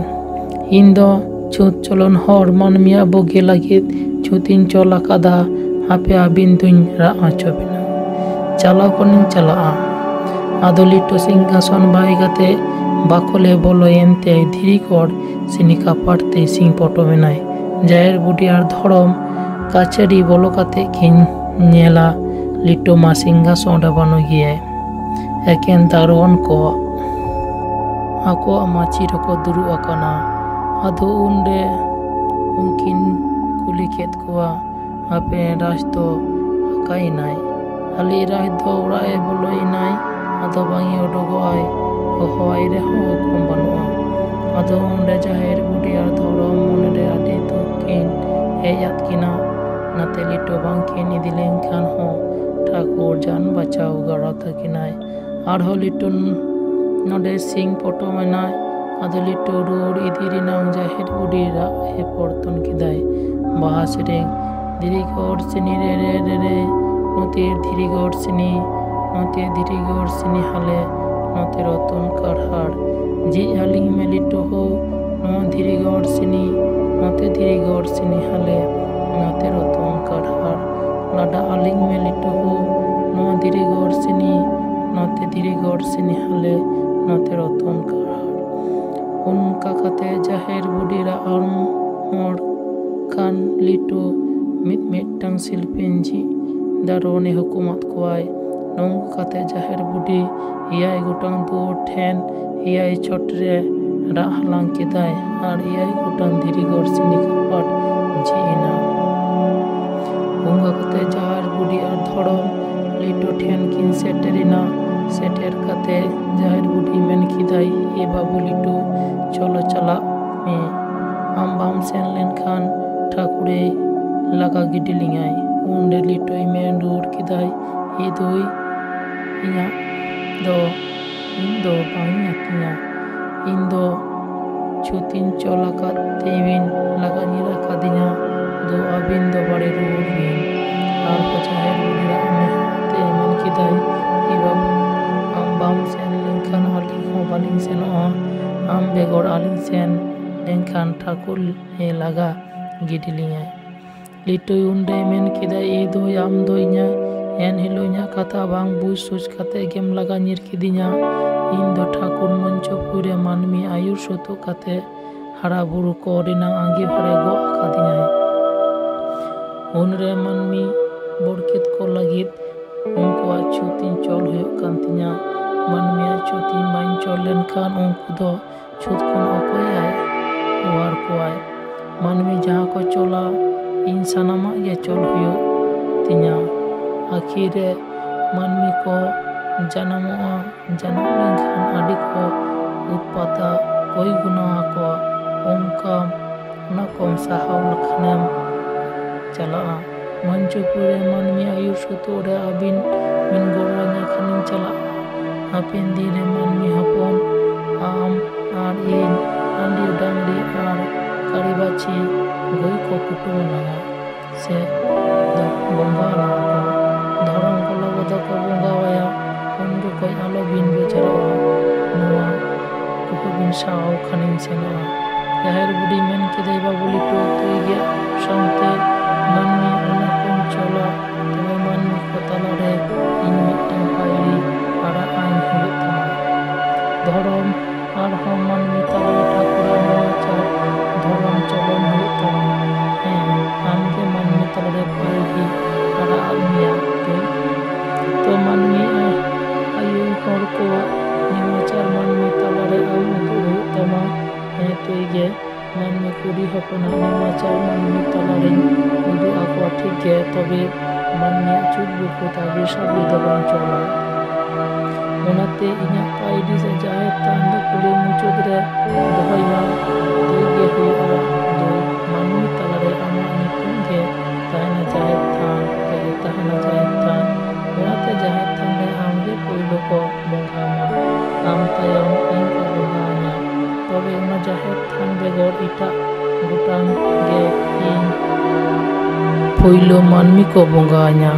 ᱤᱧ ᱫᱚ ᱪᱷᱩᱸᱛ ᱪᱚᱞᱚᱱ ᱦᱚᱲ ᱢᱟᱹᱱᱢᱤᱭᱟᱜ ᱵᱩᱜᱤ ᱞᱟᱹᱜᱤᱫ ᱪᱷᱩᱸᱛᱤᱧ ᱪᱚᱞ ᱟᱠᱟᱫᱟ, ᱦᱟᱯᱮ ᱟᱹᱵᱤᱱ ᱫᱩᱧ ᱨᱟᱜ ᱦᱚᱪᱚ ᱵᱤᱱᱟ᱾ ᱪᱟᱞᱟᱣ ᱠᱷᱚᱱᱤᱧ ᱪᱟᱞᱟᱜᱼᱟ᱾" ᱟᱫᱚ ᱞᱤᱴᱩ ᱥᱤᱝᱦᱟᱥᱚᱱ ᱵᱟᱹᱜᱤ ᱠᱟᱛᱮ ᱵᱟᱠᱷᱳᱞᱮ ᱵᱚᱞᱚᱭᱮᱱ ᱛᱮ ᱫᱷᱤᱨᱤ ᱜᱚᱲ ᱥᱤᱱᱤ ᱠᱟᱯᱟᱴ ᱛᱮ ᱥᱤᱧ ᱯᱚᱴᱚᱢ ᱮᱱᱟᱭ᱾ ᱡᱟᱦᱮᱨ ᱵᱩᱰᱷᱤ ᱟᱨ ᱫᱷᱚᱨᱚᱢ ᱠᱟᱪᱷᱟᱹᱲᱤ ᱵᱚᱞᱚ ᱠᱟᱛᱮ ᱠᱤᱱ ᱧᱮᱞᱟ, ᱞᱤᱴᱩ ᱢᱟ ᱥᱤᱝᱦᱟᱥᱚᱱ ᱨᱮ ᱵᱟᱹᱱᱩᱜ ᱜᱮᱭᱟᱭ᱾ ᱮᱠᱮᱱ ᱫᱟᱨᱣᱟᱱ ᱠᱚ ᱟᱠᱚᱣᱟᱜ ᱢᱟᱹᱪᱤ ᱨᱮᱠᱚ ᱫᱩᱲᱩᱵ ᱟᱠᱟᱱᱟ᱾ ᱟᱫᱚ ᱩᱱᱨᱮ ᱩᱱᱠᱤᱱ ᱠᱩᱞᱤ ᱠᱮᱫ ᱠᱚᱣᱟ, "ᱟᱯᱮ ᱨᱟᱡᱽ ᱫᱚ ᱚᱠᱟᱭᱮᱱᱟᱭ? ᱟᱞᱮ ᱨᱟᱡᱽ ᱫᱚ ᱚᱲᱟᱜ ᱮ ᱵᱚᱞᱚᱭᱮᱱᱟᱭ, ᱟᱫᱚ ᱵᱟᱝ ᱮ ᱩᱰᱩᱠᱚᱜᱼᱟᱭ, ᱦᱚᱦᱚᱣᱟᱭ ᱨᱮᱦᱚᱸ ᱦᱩᱠᱩᱢ ᱵᱟᱹᱱᱩᱜᱼᱟ᱾" ᱟᱫᱚ ᱚᱸᱰᱮ ᱡᱟᱦᱮᱨ ᱵᱩᱰᱷᱤ ᱟᱨ ᱫᱷᱚᱨᱚᱢ ᱢᱚᱱᱮᱨᱮ ᱟᱹᱰᱤ ᱫᱩᱠ ᱠᱤᱱ ᱦᱮᱡ ᱟᱫ ᱠᱤᱱᱟ᱾ ᱱᱟᱛᱮ ᱞᱤᱴᱩ ᱵᱟᱝ ᱠᱤᱱ ᱤᱫᱤ ᱞᱮᱱᱠᱷᱟᱱ ᱦᱚᱸ ᱴᱷᱟᱹᱠᱩᱨ ᱡᱟᱱ ᱵᱟᱪᱟᱣ ᱜᱟᱲᱟ ᱛᱟᱹᱠᱤᱱᱟᱭ᱾ ᱟᱨᱦᱚᱸ ᱞᱤᱴᱩ ᱱᱚᱰᱮ ᱥᱤᱧ ᱯᱚᱴᱚᱢ ᱮᱱᱟᱭ᱾ ᱟᱫᱚ ᱞᱤᱴᱩ ᱨᱩᱣᱟᱹᱲ ᱤᱫᱤ ᱨᱮᱱᱟᱝ ᱡᱟᱦᱮᱨ ᱵᱩᱰᱷᱤ ᱨᱟᱜ ᱮ ᱯᱚᱨᱛᱚᱱ ᱠᱮᱫᱟᱭ᱾ ᱵᱟᱦᱟ ᱥᱮᱨᱮᱧ᱾ ᱫᱷᱤᱨᱤ ᱜᱚᱲ ᱥᱤᱱᱤ ᱨᱮ ᱨᱮ ᱨᱮ ᱨᱮ, ᱱᱚᱛᱮ ᱫᱷᱤᱨᱤ ᱜᱚᱲ ᱥᱤᱱᱤ, ᱱᱚᱛᱮ ᱫᱷᱤᱨᱤ ᱜᱚᱲ ᱥᱤᱱᱤ ᱦᱟᱞᱮ, ᱱᱚᱛᱮ ᱨᱚᱛᱚᱱ ᱠᱟᱲᱦᱟᱲ᱾ ᱡᱷᱤᱡ ᱟᱹᱞᱤᱧ ᱢᱮ ᱞᱤᱴᱩ ᱦᱳ, ᱱᱚᱣᱟ ᱫᱷᱤᱨᱤ ᱜᱚᱲ ᱥᱤᱱᱤ, ᱱᱚᱛᱮ ᱫᱷᱤᱨᱤ ᱜᱚᱲ ᱥᱤᱱᱤ ᱦᱟᱞᱮ, ᱱᱚᱛᱮ ᱨᱚᱛᱚᱱ ᱠᱟᱲᱦᱟᱲ᱾ ᱞᱟᱰᱟ ᱟᱹᱞᱤᱧ ᱢᱮ ᱞᱤᱴᱩ ᱦᱳ, ᱱᱚᱣᱟ ᱫᱷᱤᱨᱤ ᱜᱚᱲ ᱥᱤᱱᱤ, ᱱᱚᱛᱮ ᱫᱷᱤᱨᱤ ᱜᱚᱲ ᱥᱤᱱᱤ ᱦᱟᱞᱮ, ᱱᱚᱛᱮ ᱨᱚᱛᱚᱱ ᱠᱟᱲᱦᱟᱲ᱾ ᱚᱱᱠᱟ ᱠᱟᱛᱮ ᱡᱟᱦᱮᱨ ᱵᱩᱰᱷᱤ ᱨᱟᱜ ᱦᱚᱲᱢᱚᱲ ᱠᱷᱟᱱ ᱞᱤᱴᱩ ᱢᱤᱫ ᱢᱤᱫᱴᱟᱝ ᱥᱤᱞᱯᱤᱧ ᱡᱷᱤᱡ ᱫᱟᱨᱣᱟᱱᱮ ᱦᱩᱠᱩᱢᱟᱫ ᱠᱚᱣᱟᱭ᱾ ᱱᱚᱝᱠᱟ ᱠᱟᱛᱮ ᱡᱟᱦᱮᱨ ᱵᱩᱰᱷᱤ ᱮᱭᱟᱭ ᱜᱚᱴᱟᱝ ᱫᱩᱣᱟᱹᱨ ᱴᱷᱮᱱ ᱮᱭᱟᱭ ᱪᱷᱚᱴ ᱨᱮ ᱨᱟᱜ ᱦᱟᱞᱟᱝ ᱠᱮᱫᱟᱭ ᱟᱨ ᱮᱭᱟᱭ ᱜᱚᱴᱟᱝ ᱫᱷᱤᱨᱤ ᱜᱚᱨᱥᱤᱱᱤ ᱠᱟᱯᱟᱴ ᱡᱷᱤᱡ ᱮᱱᱟ᱾ ᱚᱱᱠᱟ ᱠᱟᱛᱮ ᱡᱟᱦᱮᱨ ᱵᱩᱰᱷᱤ ᱟᱨ ᱫᱷᱚᱨᱚᱢ ᱞᱤᱴᱩ ᱴᱷᱮᱱ ᱠᱤᱱ ᱥᱮᱴᱮᱨᱮᱱᱟ᱾ ᱥᱮᱴᱮᱨ ᱠᱟᱛᱮ ᱡᱟᱦᱮᱨ ᱵᱩᱰᱷᱤ ᱢᱮᱱ ᱠᱮᱫᱟᱭ, "ᱮ ᱵᱟᱹᱵᱩ ᱞᱤᱴᱩ, ᱪᱚᱞᱚ ᱪᱟᱞᱟᱜ ᱢᱮ᱾ ᱟᱢ ᱵᱟᱢ ᱥᱮᱱ ᱞᱮᱱᱠᱷᱟᱱ ᱴᱷᱟᱹᱠᱩᱨᱮ ᱞᱟᱜᱟ ᱜᱤᱰᱤ ᱞᱤᱧᱟᱭ᱾" ᱩᱱᱨᱮ ᱞᱤᱴᱩᱭ ᱢᱮᱱ ᱨᱩᱣᱟᱹᱲ ᱠᱮᱫᱟᱭ, "ᱮ ᱫᱟᱹᱭ, ᱤᱧᱟᱹᱜ ᱫᱚ ᱤᱧ ᱫᱚ ᱵᱟᱝ ᱤᱧ ᱟᱹᱛᱤᱧᱟ᱾ ᱤᱧ ᱫᱚ ᱪᱷᱩᱛᱤᱧ ᱪᱚᱞ ᱟᱠᱟᱫ ᱛᱮᱵᱤᱱ ᱞᱟᱜᱟ ᱧᱤᱨ ᱟᱠᱟᱫᱤᱧᱟ᱾ ᱫᱩ ᱟᱹᱵᱤᱱ ᱫᱚ ᱵᱟᱲᱮ ᱨᱩᱣᱟᱹᱲ ᱵᱤᱱ᱾" ᱟᱨ ᱡᱟᱦᱮᱨ ᱵᱩᱰᱷᱤ ᱨᱟᱜ ᱢᱮ ᱛᱮ ᱢᱮᱱ ᱠᱮᱫᱟᱭ, "ᱮ ᱵᱟᱹᱵᱩ, ᱟᱢ ᱵᱟᱢ ᱥᱮᱱ ᱞᱮᱱᱠᱷᱟᱱ ᱟᱹᱞᱤᱧ ᱦᱚᱸ ᱵᱟᱹᱞᱤᱧ ᱥᱮᱱᱚᱜᱼᱟ᱾ ᱟᱢ ᱵᱮᱜᱚᱨ ᱟᱹᱞᱤᱧ ᱥᱮᱱ ᱞᱮᱱᱠᱷᱟᱱ ᱴᱷᱟᱹᱠᱩᱨ ᱮ ᱞᱟᱜᱟ ᱜᱤᱰᱤ ᱞᱤᱧᱟᱭ᱾" ᱞᱤᱴᱩᱭ ᱩᱱᱨᱮ ᱢᱮᱱ ᱠᱮᱫᱟ, "ᱮ ᱫᱟᱹᱭ, ᱟᱢ ᱫᱚ ᱤᱧᱟᱹᱜ ᱮᱱ ᱦᱤᱞᱳᱜ ᱤᱧᱟᱹᱜ ᱠᱟᱛᱷᱟ ᱵᱟᱝ ᱵᱩᱡᱽ ᱥᱩᱡᱽ ᱠᱟᱛᱮ ᱜᱮᱢ ᱞᱟᱜᱟ ᱧᱤᱨ ᱠᱤᱫᱤᱧᱟ᱾ ᱤᱧ ᱫᱚ ᱴᱷᱟᱹᱠᱩᱨ ᱢᱚᱧᱪᱚᱯᱩᱨ ᱨᱮ ᱢᱟᱹᱱᱢᱤ ᱟᱹᱭᱩᱨ ᱥᱩᱛᱩᱜ ᱠᱟᱛᱮ ᱦᱟᱨᱟ ᱵᱩᱨᱩ ᱠᱚ ᱨᱮᱱᱟᱜ ᱟᱸᱜᱤᱵᱷᱟᱨᱮ ᱜᱚᱜ ᱟᱠᱟᱫᱤᱧᱟᱭ᱾" ᱩᱱᱨᱮ ᱢᱟᱹᱱᱢᱤ ᱵᱚᱨᱠᱮᱛ ᱠᱚ ᱞᱟᱹᱜᱤᱫ ᱩᱱᱠᱩᱣᱟᱜ ᱪᱷᱩᱛᱤᱧ ᱪᱚᱞ ᱦᱩᱭᱩᱜ ᱠᱟᱱ ᱛᱤᱧᱟ᱾ ᱢᱟᱹᱱᱢᱤᱭᱟᱜ ᱪᱷᱩᱛᱤᱧ ᱵᱟᱹᱧ ᱪᱚᱞ ᱞᱮᱱᱠᱷᱟᱱ ᱩᱱᱠᱩ ᱫᱚ ᱪᱷᱩᱛ ᱠᱷᱚᱱ ᱚᱠᱚᱭ ᱮ ᱚᱣᱟᱨ ᱠᱚᱣᱟᱭ? ᱢᱟᱹᱱᱢᱤ ᱡᱟᱦᱟᱸ ᱠᱚ ᱪᱚᱞᱟ, ᱤᱧ ᱥᱟᱱᱟᱢᱟᱜ ᱜᱮ ᱪᱚᱞ ᱦᱩᱭᱩᱜ ᱛᱤᱧᱟ᱾ ᱟᱹᱠᱷᱤᱨ ᱨᱮ ᱢᱟᱹᱱᱢᱤ ᱠᱚ ᱡᱟᱱᱟᱢᱚᱜᱼᱟ, ᱡᱟᱱᱟᱢ ᱞᱮᱱᱠᱷᱟᱱ ᱟᱹᱰᱤ ᱠᱚ ᱩᱛᱯᱟᱛᱟ, ᱠᱚᱭ ᱜᱩᱱᱟ ᱟᱠᱚ, ᱚᱱᱠᱟ ᱚᱱᱟ ᱠᱚᱢ ᱥᱟᱦᱟᱣ ᱞᱮᱠᱷᱟᱱᱮᱢ ᱪᱟᱞᱟᱜᱼᱟ᱾ ᱢᱚᱧᱪᱚᱯᱩᱨ ᱨᱮ ᱢᱟᱹᱱᱢᱤ ᱟᱹᱭᱩᱨ ᱥᱩᱛᱩᱜ ᱨᱮ ᱟᱹᱵᱤᱱ ᱵᱤᱱ ᱜᱚᱲᱚ ᱟᱹᱧᱟ ᱠᱷᱟᱱᱤᱧ ᱪᱟᱞᱟᱜᱼᱟ᱾ ᱦᱟᱯᱮᱱ ᱫᱤᱱ ᱨᱮ ᱢᱟᱹᱱᱢᱤ ᱦᱚᱯᱚᱱ ᱟᱢ ᱟᱨ ᱤᱧ ᱟᱹᱰᱤ ᱰᱟᱝᱨᱤ ᱟᱨ ᱠᱟᱹᱨᱤ ᱵᱟᱹᱪᱷᱤ ᱜᱟᱹᱭ ᱠᱚ ᱠᱩᱴᱟᱹᱢ ᱞᱟᱝᱟ ᱥᱮ ᱫᱚ ᱵᱚᱸᱜᱟ ᱞᱟᱝᱟ ᱠᱚ᱾ ᱫᱷᱚᱨᱚᱢ ᱠᱚ ᱞᱚᱵᱚ ᱫᱚᱠᱚ ᱵᱚᱸᱜᱟ ᱟᱭᱟ, ᱩᱱ ᱡᱚᱠᱷᱚᱡ ᱟᱞᱚ ᱵᱤᱱ ᱵᱮᱡᱟᱨᱚᱜᱼᱟ᱾ ᱱᱚᱣᱟ ᱠᱚᱠᱚ ᱵᱤᱱ ᱥᱟᱶ ᱠᱷᱟᱱᱤᱧ ᱥᱮᱱᱚᱜᱼᱟ᱾ ᱡᱟᱦᱮᱨ ᱵᱩᱰᱷᱤ ᱢᱮᱱ ᱠᱮᱫᱟᱭ, "ᱵᱟᱹᱵᱩ ᱞᱤᱴᱩ, ᱛᱩᱭ ᱜᱮ ᱥᱟᱶᱛᱮ ᱢᱟᱹᱱᱢᱤ ᱚᱱᱟ ᱠᱚᱧ ᱪᱚᱞᱟ, ᱛᱚᱵᱮ ᱢᱟᱹᱱᱢᱤ ᱠᱚ ᱛᱟᱞᱟᱨᱮ ᱤᱧ ᱢᱤᱫᱴᱟᱝ ᱯᱟᱹᱭᱲᱤ ᱟᱲᱟᱜ ᱟᱹᱧ ᱦᱩᱭᱩᱜ ᱛᱟᱢᱟ᱾ ᱫᱷᱚᱨᱚᱢ ᱟᱨᱦᱚᱸ ᱢᱟᱹᱱᱢᱤ ᱛᱟᱞᱟᱨᱮ ᱴᱷᱟᱹᱠᱩᱨᱟᱜ ᱱᱮᱢᱟᱪᱟᱨ ᱫᱷᱚᱨᱚᱢ ᱪᱚᱞᱚᱱ ᱦᱩᱭᱩᱜ ᱛᱟᱢᱟ᱾ ᱦᱮᱸ, ᱟᱢᱜᱮ ᱢᱟᱹᱱᱢᱤ ᱛᱟᱞᱟᱨᱮ ᱯᱟᱹᱭᱲᱤ ᱟᱲᱟᱜ ᱟᱫ ᱢᱮᱭᱟ ᱛᱩᱭ᱾ ᱛᱚ ᱢᱟᱹᱱᱢᱤ ᱟᱭᱳ ᱦᱚᱲ ᱠᱚᱣᱟᱜ ᱱᱮᱢᱟᱪᱟᱨ ᱢᱟᱹᱱᱢᱤ ᱛᱟᱞᱟ ᱢᱟᱹᱱᱢᱤ ᱠᱩᱲᱤ ᱦᱚᱯᱚᱱᱟᱜ ᱱᱮᱢᱟᱪᱟᱨ ᱢᱟᱹᱱᱢᱤ ᱛᱟᱞᱟᱨᱮᱧ ᱩᱫᱩᱜ ᱟᱠᱚᱣᱟ, ᱴᱷᱤᱠ ᱜᱮ, ᱛᱚᱵᱮ ᱢᱟᱹᱱᱢᱤᱭᱟᱜ ᱪᱩᱛ ᱵᱩᱠᱩ ᱛᱟᱵᱮ ᱥᱟᱵ ᱫᱚ ᱵᱟᱝ ᱪᱚᱞᱟ᱾ ᱚᱱᱟᱛᱮ ᱤᱧᱟᱹᱜ ᱯᱟᱭᱰᱤ ᱥᱮ ᱡᱟᱦᱮᱨ ᱛᱷᱟᱱ ᱫᱚ ᱠᱩᱞᱦᱤ ᱢᱩᱪᱟᱹᱫ ᱨᱮ ᱫᱚᱦᱚᱭ ᱢᱟ, ᱴᱷᱤᱠ ᱜᱮ ᱦᱩᱭᱩᱜᱼᱟ᱾ ᱫᱩᱭ, ᱢᱟᱹᱱᱢᱤ ᱛᱟᱞᱟᱨᱮ ᱟᱢᱟᱜ ᱧᱩᱛᱩᱢ ᱜᱮ ᱛᱟᱦᱮᱱᱟ ᱡᱟᱦᱮᱨ ᱛᱷᱟᱱ, ᱛᱮᱜᱮ ᱛᱟᱦᱮᱱᱟ ᱡᱟᱦᱮᱨ ᱛᱷᱟᱱ᱾ ᱚᱱᱟᱛᱮ ᱡᱟᱦᱮᱨ ᱛᱷᱟᱱ ᱨᱮ ᱟᱢᱜᱮ ᱯᱳᱭᱞᱳ ᱠᱚ ᱵᱚᱸᱜᱟ ᱟᱢᱟ, ᱟᱢ ᱛᱟᱭᱚᱢ ᱤᱧ ᱠᱚ ᱵᱚᱸᱜᱟ ᱟᱹᱧᱟ᱾ ᱛᱚᱵᱮ ᱚᱱᱟ ᱡᱟᱦᱮᱨ ᱛᱷᱟᱱ ᱵᱮᱜᱚᱨ ᱮᱴᱟᱜ ᱜᱚᱴᱟᱝ ᱜᱮ ᱤᱧ ᱯᱳᱭᱞᱳ ᱢᱟᱹᱱᱢᱤ ᱠᱚ ᱵᱚᱸᱜᱟ ᱟᱹᱧᱟ᱾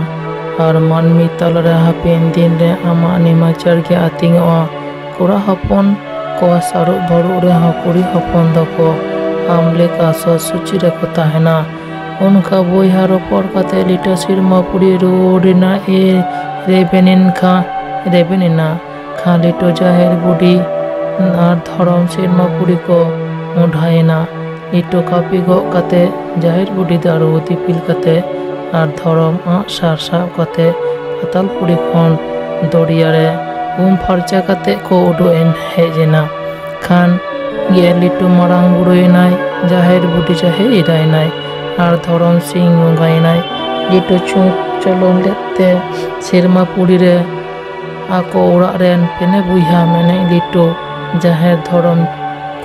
ᱟᱨ ᱢᱟᱹᱱᱢᱤ ᱛᱟᱞᱟᱨᱮ ᱦᱟᱯᱮᱱ ᱫᱤᱱ ᱨᱮ ᱟᱢᱟᱜ ᱱᱮᱢᱟᱪᱟᱨ ᱜᱮ ᱟᱹᱛᱤᱧᱚᱜᱼᱟ᱾ ᱠᱚᱲᱟ ᱦᱚᱯᱚᱱ ᱠᱚ ᱥᱟᱹᱨᱩᱜ ᱵᱷᱟᱹᱨᱩᱜ ᱨᱮᱦᱚᱸ ᱠᱩᱲᱤ ᱦᱚᱯᱚᱱ ᱫᱚᱠᱚ ᱟᱢ ᱞᱮᱠᱟ ᱥᱚᱛ ᱥᱩᱪᱤ ᱨᱮᱠᱚ ᱛᱟᱦᱮᱱᱟ᱾ ᱚᱱᱠᱟ ᱵᱚᱭᱦᱟ ᱨᱚᱯᱚᱲ ᱠᱟᱛᱮ ᱞᱤᱴᱟᱹ ᱥᱮᱨᱢᱟ ᱯᱩᱨᱤ ᱨᱩᱣᱟᱹᱲ ᱨᱮᱱᱟᱜ ᱮ ᱨᱮᱵᱮᱱ ᱮᱱ ᱠᱷᱟᱱ, ᱨᱮᱵᱮᱱ ᱮᱱᱟ ᱠᱷᱟᱱ ᱞᱤᱴᱟᱹ ᱡᱟᱦᱮᱨ ᱵᱩᱰᱷᱤ ᱟᱨ ᱫᱷᱚᱨᱚᱢ ᱥᱮᱨᱢᱟ ᱯᱩᱨᱤ ᱠᱚ ᱢᱚᱸᱰᱷᱟᱭᱮᱱᱟ᱾ ᱞᱤᱴᱟᱹ ᱠᱟᱹᱯᱤ ᱜᱚᱜ ᱠᱟᱛᱮ ᱡᱟᱦᱮᱨ ᱵᱩᱰᱷᱤ ᱫᱟᱲᱩ ᱫᱤᱯᱤᱞ ᱠᱟᱛᱮ ᱟᱨ ᱫᱷᱚᱨᱚᱢ ᱟᱸᱜ ᱥᱟᱨ ᱥᱟᱵ ᱠᱟᱛᱮ ᱯᱟᱛᱟᱞ ᱯᱩᱨᱤ ᱠᱷᱚᱱ ᱫᱚᱨᱭᱟ ᱨᱮ ᱩᱢ ᱯᱷᱟᱨᱪᱟ ᱠᱟᱛᱮ ᱠᱚ ᱩᱰᱩᱠ ᱮᱱ ᱦᱮᱡ ᱮᱱᱟ᱾ ᱠᱷᱟᱱ ᱜᱮ ᱞᱤᱴᱩ ᱢᱟᱨᱟᱝ ᱵᱩᱨᱩᱭᱮᱱᱟᱭ, ᱡᱟᱦᱮᱨ ᱵᱩᱰᱷᱤ ᱡᱟᱦᱮᱨ ᱮᱨᱟᱭᱮᱱᱟᱭ, ᱟᱨ ᱫᱷᱚᱨᱚᱢ ᱥᱤᱝ ᱵᱚᱸᱜᱟᱭᱮᱱᱟᱭ᱾ ᱞᱤᱴᱩ ᱪᱷᱩᱸᱛ ᱪᱚᱞᱚᱱ ᱞᱮᱫ ᱛᱮ ᱥᱮᱨᱢᱟ ᱯᱩᱨᱤ ᱨᱮ ᱟᱠᱚ ᱚᱲᱟᱜ ᱨᱮᱱ ᱯᱮᱱᱮ ᱵᱚᱭᱦᱟ ᱢᱮᱱᱮᱡ ᱞᱤᱴᱩ ᱡᱟᱦᱮᱨ ᱫᱷᱚᱨᱚᱢ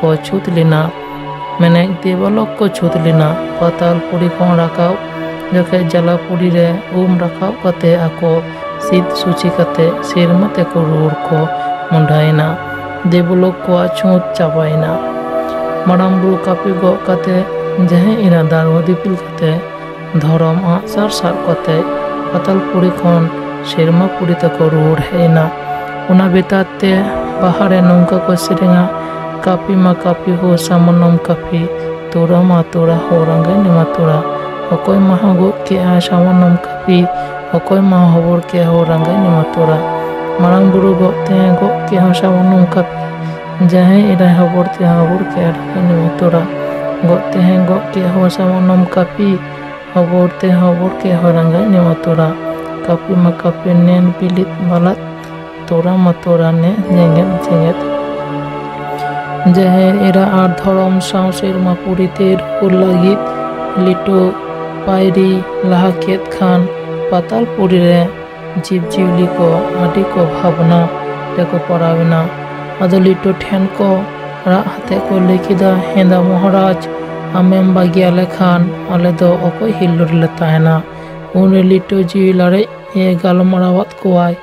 ᱠᱚ ᱪᱷᱩᱛ ᱞᱮᱱᱟ᱾ ᱢᱮᱱᱮᱡ ᱫᱮᱵᱚᱞᱳᱠ ᱠᱚ ᱪᱷᱩᱛ ᱞᱮᱱᱟ᱾ ᱯᱟᱛᱟᱞ ᱯᱩᱨᱤ ᱠᱷᱚᱱ ᱨᱟᱠᱟᱵ ᱡᱚᱠᱷᱮᱡ ᱡᱟᱞᱟ ᱯᱩᱨᱤ ᱨᱮ ᱩᱢ ᱨᱟᱠᱟᱵ ᱠᱟᱛᱮ ᱟᱠᱚ ᱥᱤᱫ ᱥᱩᱪᱤ ᱠᱟᱛᱮ ᱥᱮᱨᱢᱟ ᱛᱮᱠᱚ ᱨᱩᱣᱟᱹᱲ ᱠᱚ ᱢᱚᱸᱰᱷᱟᱭᱮᱱᱟ᱾ ᱫᱮᱵᱚᱞᱳᱠ ᱠᱚᱣᱟᱜ ᱪᱷᱩᱸᱛ ᱪᱟᱵᱟᱭᱮᱱᱟ᱾ ᱢᱟᱨᱟᱝ ᱵᱩᱨᱩ ᱠᱟᱹᱯᱤ ᱜᱚᱜ ᱠᱟᱛᱮ ᱡᱟᱦᱮᱨ ᱮᱨᱟ ᱫᱟᱲᱩᱣᱟ ᱫᱤᱯᱤᱞ ᱠᱟᱛᱮ ᱫᱷᱚᱨᱚᱢ ᱟᱜ ᱥᱟᱨ ᱥᱟᱵ ᱠᱟᱛᱮ ᱯᱟᱛᱟᱞ ᱯᱩᱨᱤ ᱠᱷᱚᱱ ᱥᱮᱨᱢᱟ ᱯᱩᱨᱤ ᱛᱮᱠᱚ ᱨᱩᱣᱟᱹᱲ ᱦᱮᱡ ᱮᱱᱟ᱾ ᱚᱱᱟ ᱵᱮᱛᱟᱨ ᱛᱮ ᱵᱟᱦᱟ ᱨᱮ ᱱᱚᱝᱠᱟ ᱠᱚ ᱥᱮᱨᱮᱧᱟ, ᱠᱟᱹᱯᱤ ᱢᱟ ᱠᱟᱹᱯᱤ ᱦᱳ ᱥᱟᱢᱟᱱᱚᱢ ᱠᱟᱹᱯᱤ, ᱛᱳᱨᱟ ᱢᱟ ᱛᱳᱨᱟ ᱦᱳ ᱨᱟᱸᱜᱟᱭ ᱱᱤᱢᱟ ᱛᱳᱨᱟ᱾ ᱚᱠᱚᱭ ᱢᱟ ᱦᱚᱸ ᱜᱚᱜ ᱠᱮᱜᱼᱟ ᱥᱟᱢᱟᱱᱚᱢ ᱠᱟᱹᱯᱤ, ᱚᱠᱚᱭ ᱢᱟ ᱦᱚᱵᱚᱨ ᱠᱮᱜᱼᱟ ᱦᱳ ᱨᱟᱸᱜᱟᱭ ᱱᱤᱢᱟ ᱛᱳᱨᱟ᱾ ᱢᱟᱨᱟᱝ ᱵᱩᱨᱩ ᱜᱚᱜ ᱛᱮ ᱜᱚᱜ ᱠᱮᱜᱼᱟ ᱥᱟᱢᱟᱱᱚᱢ ᱠᱟᱹᱯᱤ, ᱡᱟᱦᱮᱨ ᱮᱨᱟᱭ ᱦᱚᱵᱚᱨ ᱛᱮ ᱦᱚᱵᱚᱨ ᱠᱮᱜᱼᱟ ᱨᱟᱸᱜᱟᱭ ᱱᱤᱢᱟ ᱛᱳᱨᱟ᱾ ᱜᱚᱜ ᱛᱮ ᱜᱚᱜ ᱠᱮᱜᱼᱟ ᱦᱳ ᱥᱟᱢᱟᱱᱚᱢ ᱠᱟᱹᱯᱤ, ᱦᱚᱵᱚᱨ ᱛᱮ ᱦᱚᱵᱚᱨ ᱠᱮᱜᱼᱟ ᱦᱳ ᱨᱟᱸᱜᱟᱭ ᱱᱤᱢᱟ ᱛᱳᱨᱟ᱾ ᱠᱟᱹᱯᱤ ᱢᱟ ᱠᱟᱹᱯᱤ ᱱᱮᱱ ᱵᱤᱞᱤᱫ ᱵᱟᱞᱟᱫ, ᱛᱳᱨᱟ ᱢᱟ ᱛᱳᱨᱟ ᱱᱮ ᱡᱮᱜᱮᱫ ᱡᱮᱜᱮᱫ᱾ ᱡᱟᱦᱮᱨ ᱮᱨᱟ ᱟᱨ ᱫᱷᱚᱨᱚᱢ ᱥᱟᱶ ᱥᱮᱨᱢᱟ ᱯᱩᱨᱤ ᱛᱮ ᱨᱩᱣᱟᱹᱲ ᱞᱟᱹᱜᱤᱫ ᱞᱤᱴᱟᱹ ᱯᱟᱹᱭᱨᱤ ᱞᱟᱦᱟ ᱠᱮᱫ ᱠᱷᱟᱱ ᱯᱟᱛᱟᱞᱯᱩᱨᱤ ᱨᱮ ᱡᱤᱵᱽᱼᱡᱤᱭᱟᱹᱞᱤ ᱠᱚ ᱟᱹᱰᱤ ᱠᱚ ᱵᱷᱟᱵᱽᱱᱟ ᱨᱮᱠᱚ ᱯᱟᱲᱟᱣ ᱮᱱᱟ᱾ ᱟᱫᱚ ᱞᱤᱴᱟᱹ ᱴᱷᱮᱱ ᱠᱚ ᱨᱟᱜ ᱟᱛᱮ ᱠᱚ ᱞᱟᱹᱭ ᱠᱮᱫᱟ, "ᱦᱮᱸᱫᱟ ᱢᱚᱦᱟᱨᱟᱡᱽ, ᱟᱢᱮᱢ ᱵᱟᱹᱜᱤᱭᱟᱞᱮ ᱠᱷᱟᱱ ᱟᱞᱮ ᱫᱚ ᱚᱠᱚᱭ ᱦᱤᱞᱳ ᱨᱮᱞᱮ ᱛᱟᱦᱮᱱᱟ?" ᱩᱱᱨᱮ ᱞᱤᱴᱟᱹ ᱡᱤᱣᱤ ᱞᱟᱲᱮᱡ ᱮ ᱜᱟᱞᱢᱟᱨᱟᱣᱟᱫ ᱠᱚᱣᱟᱭ,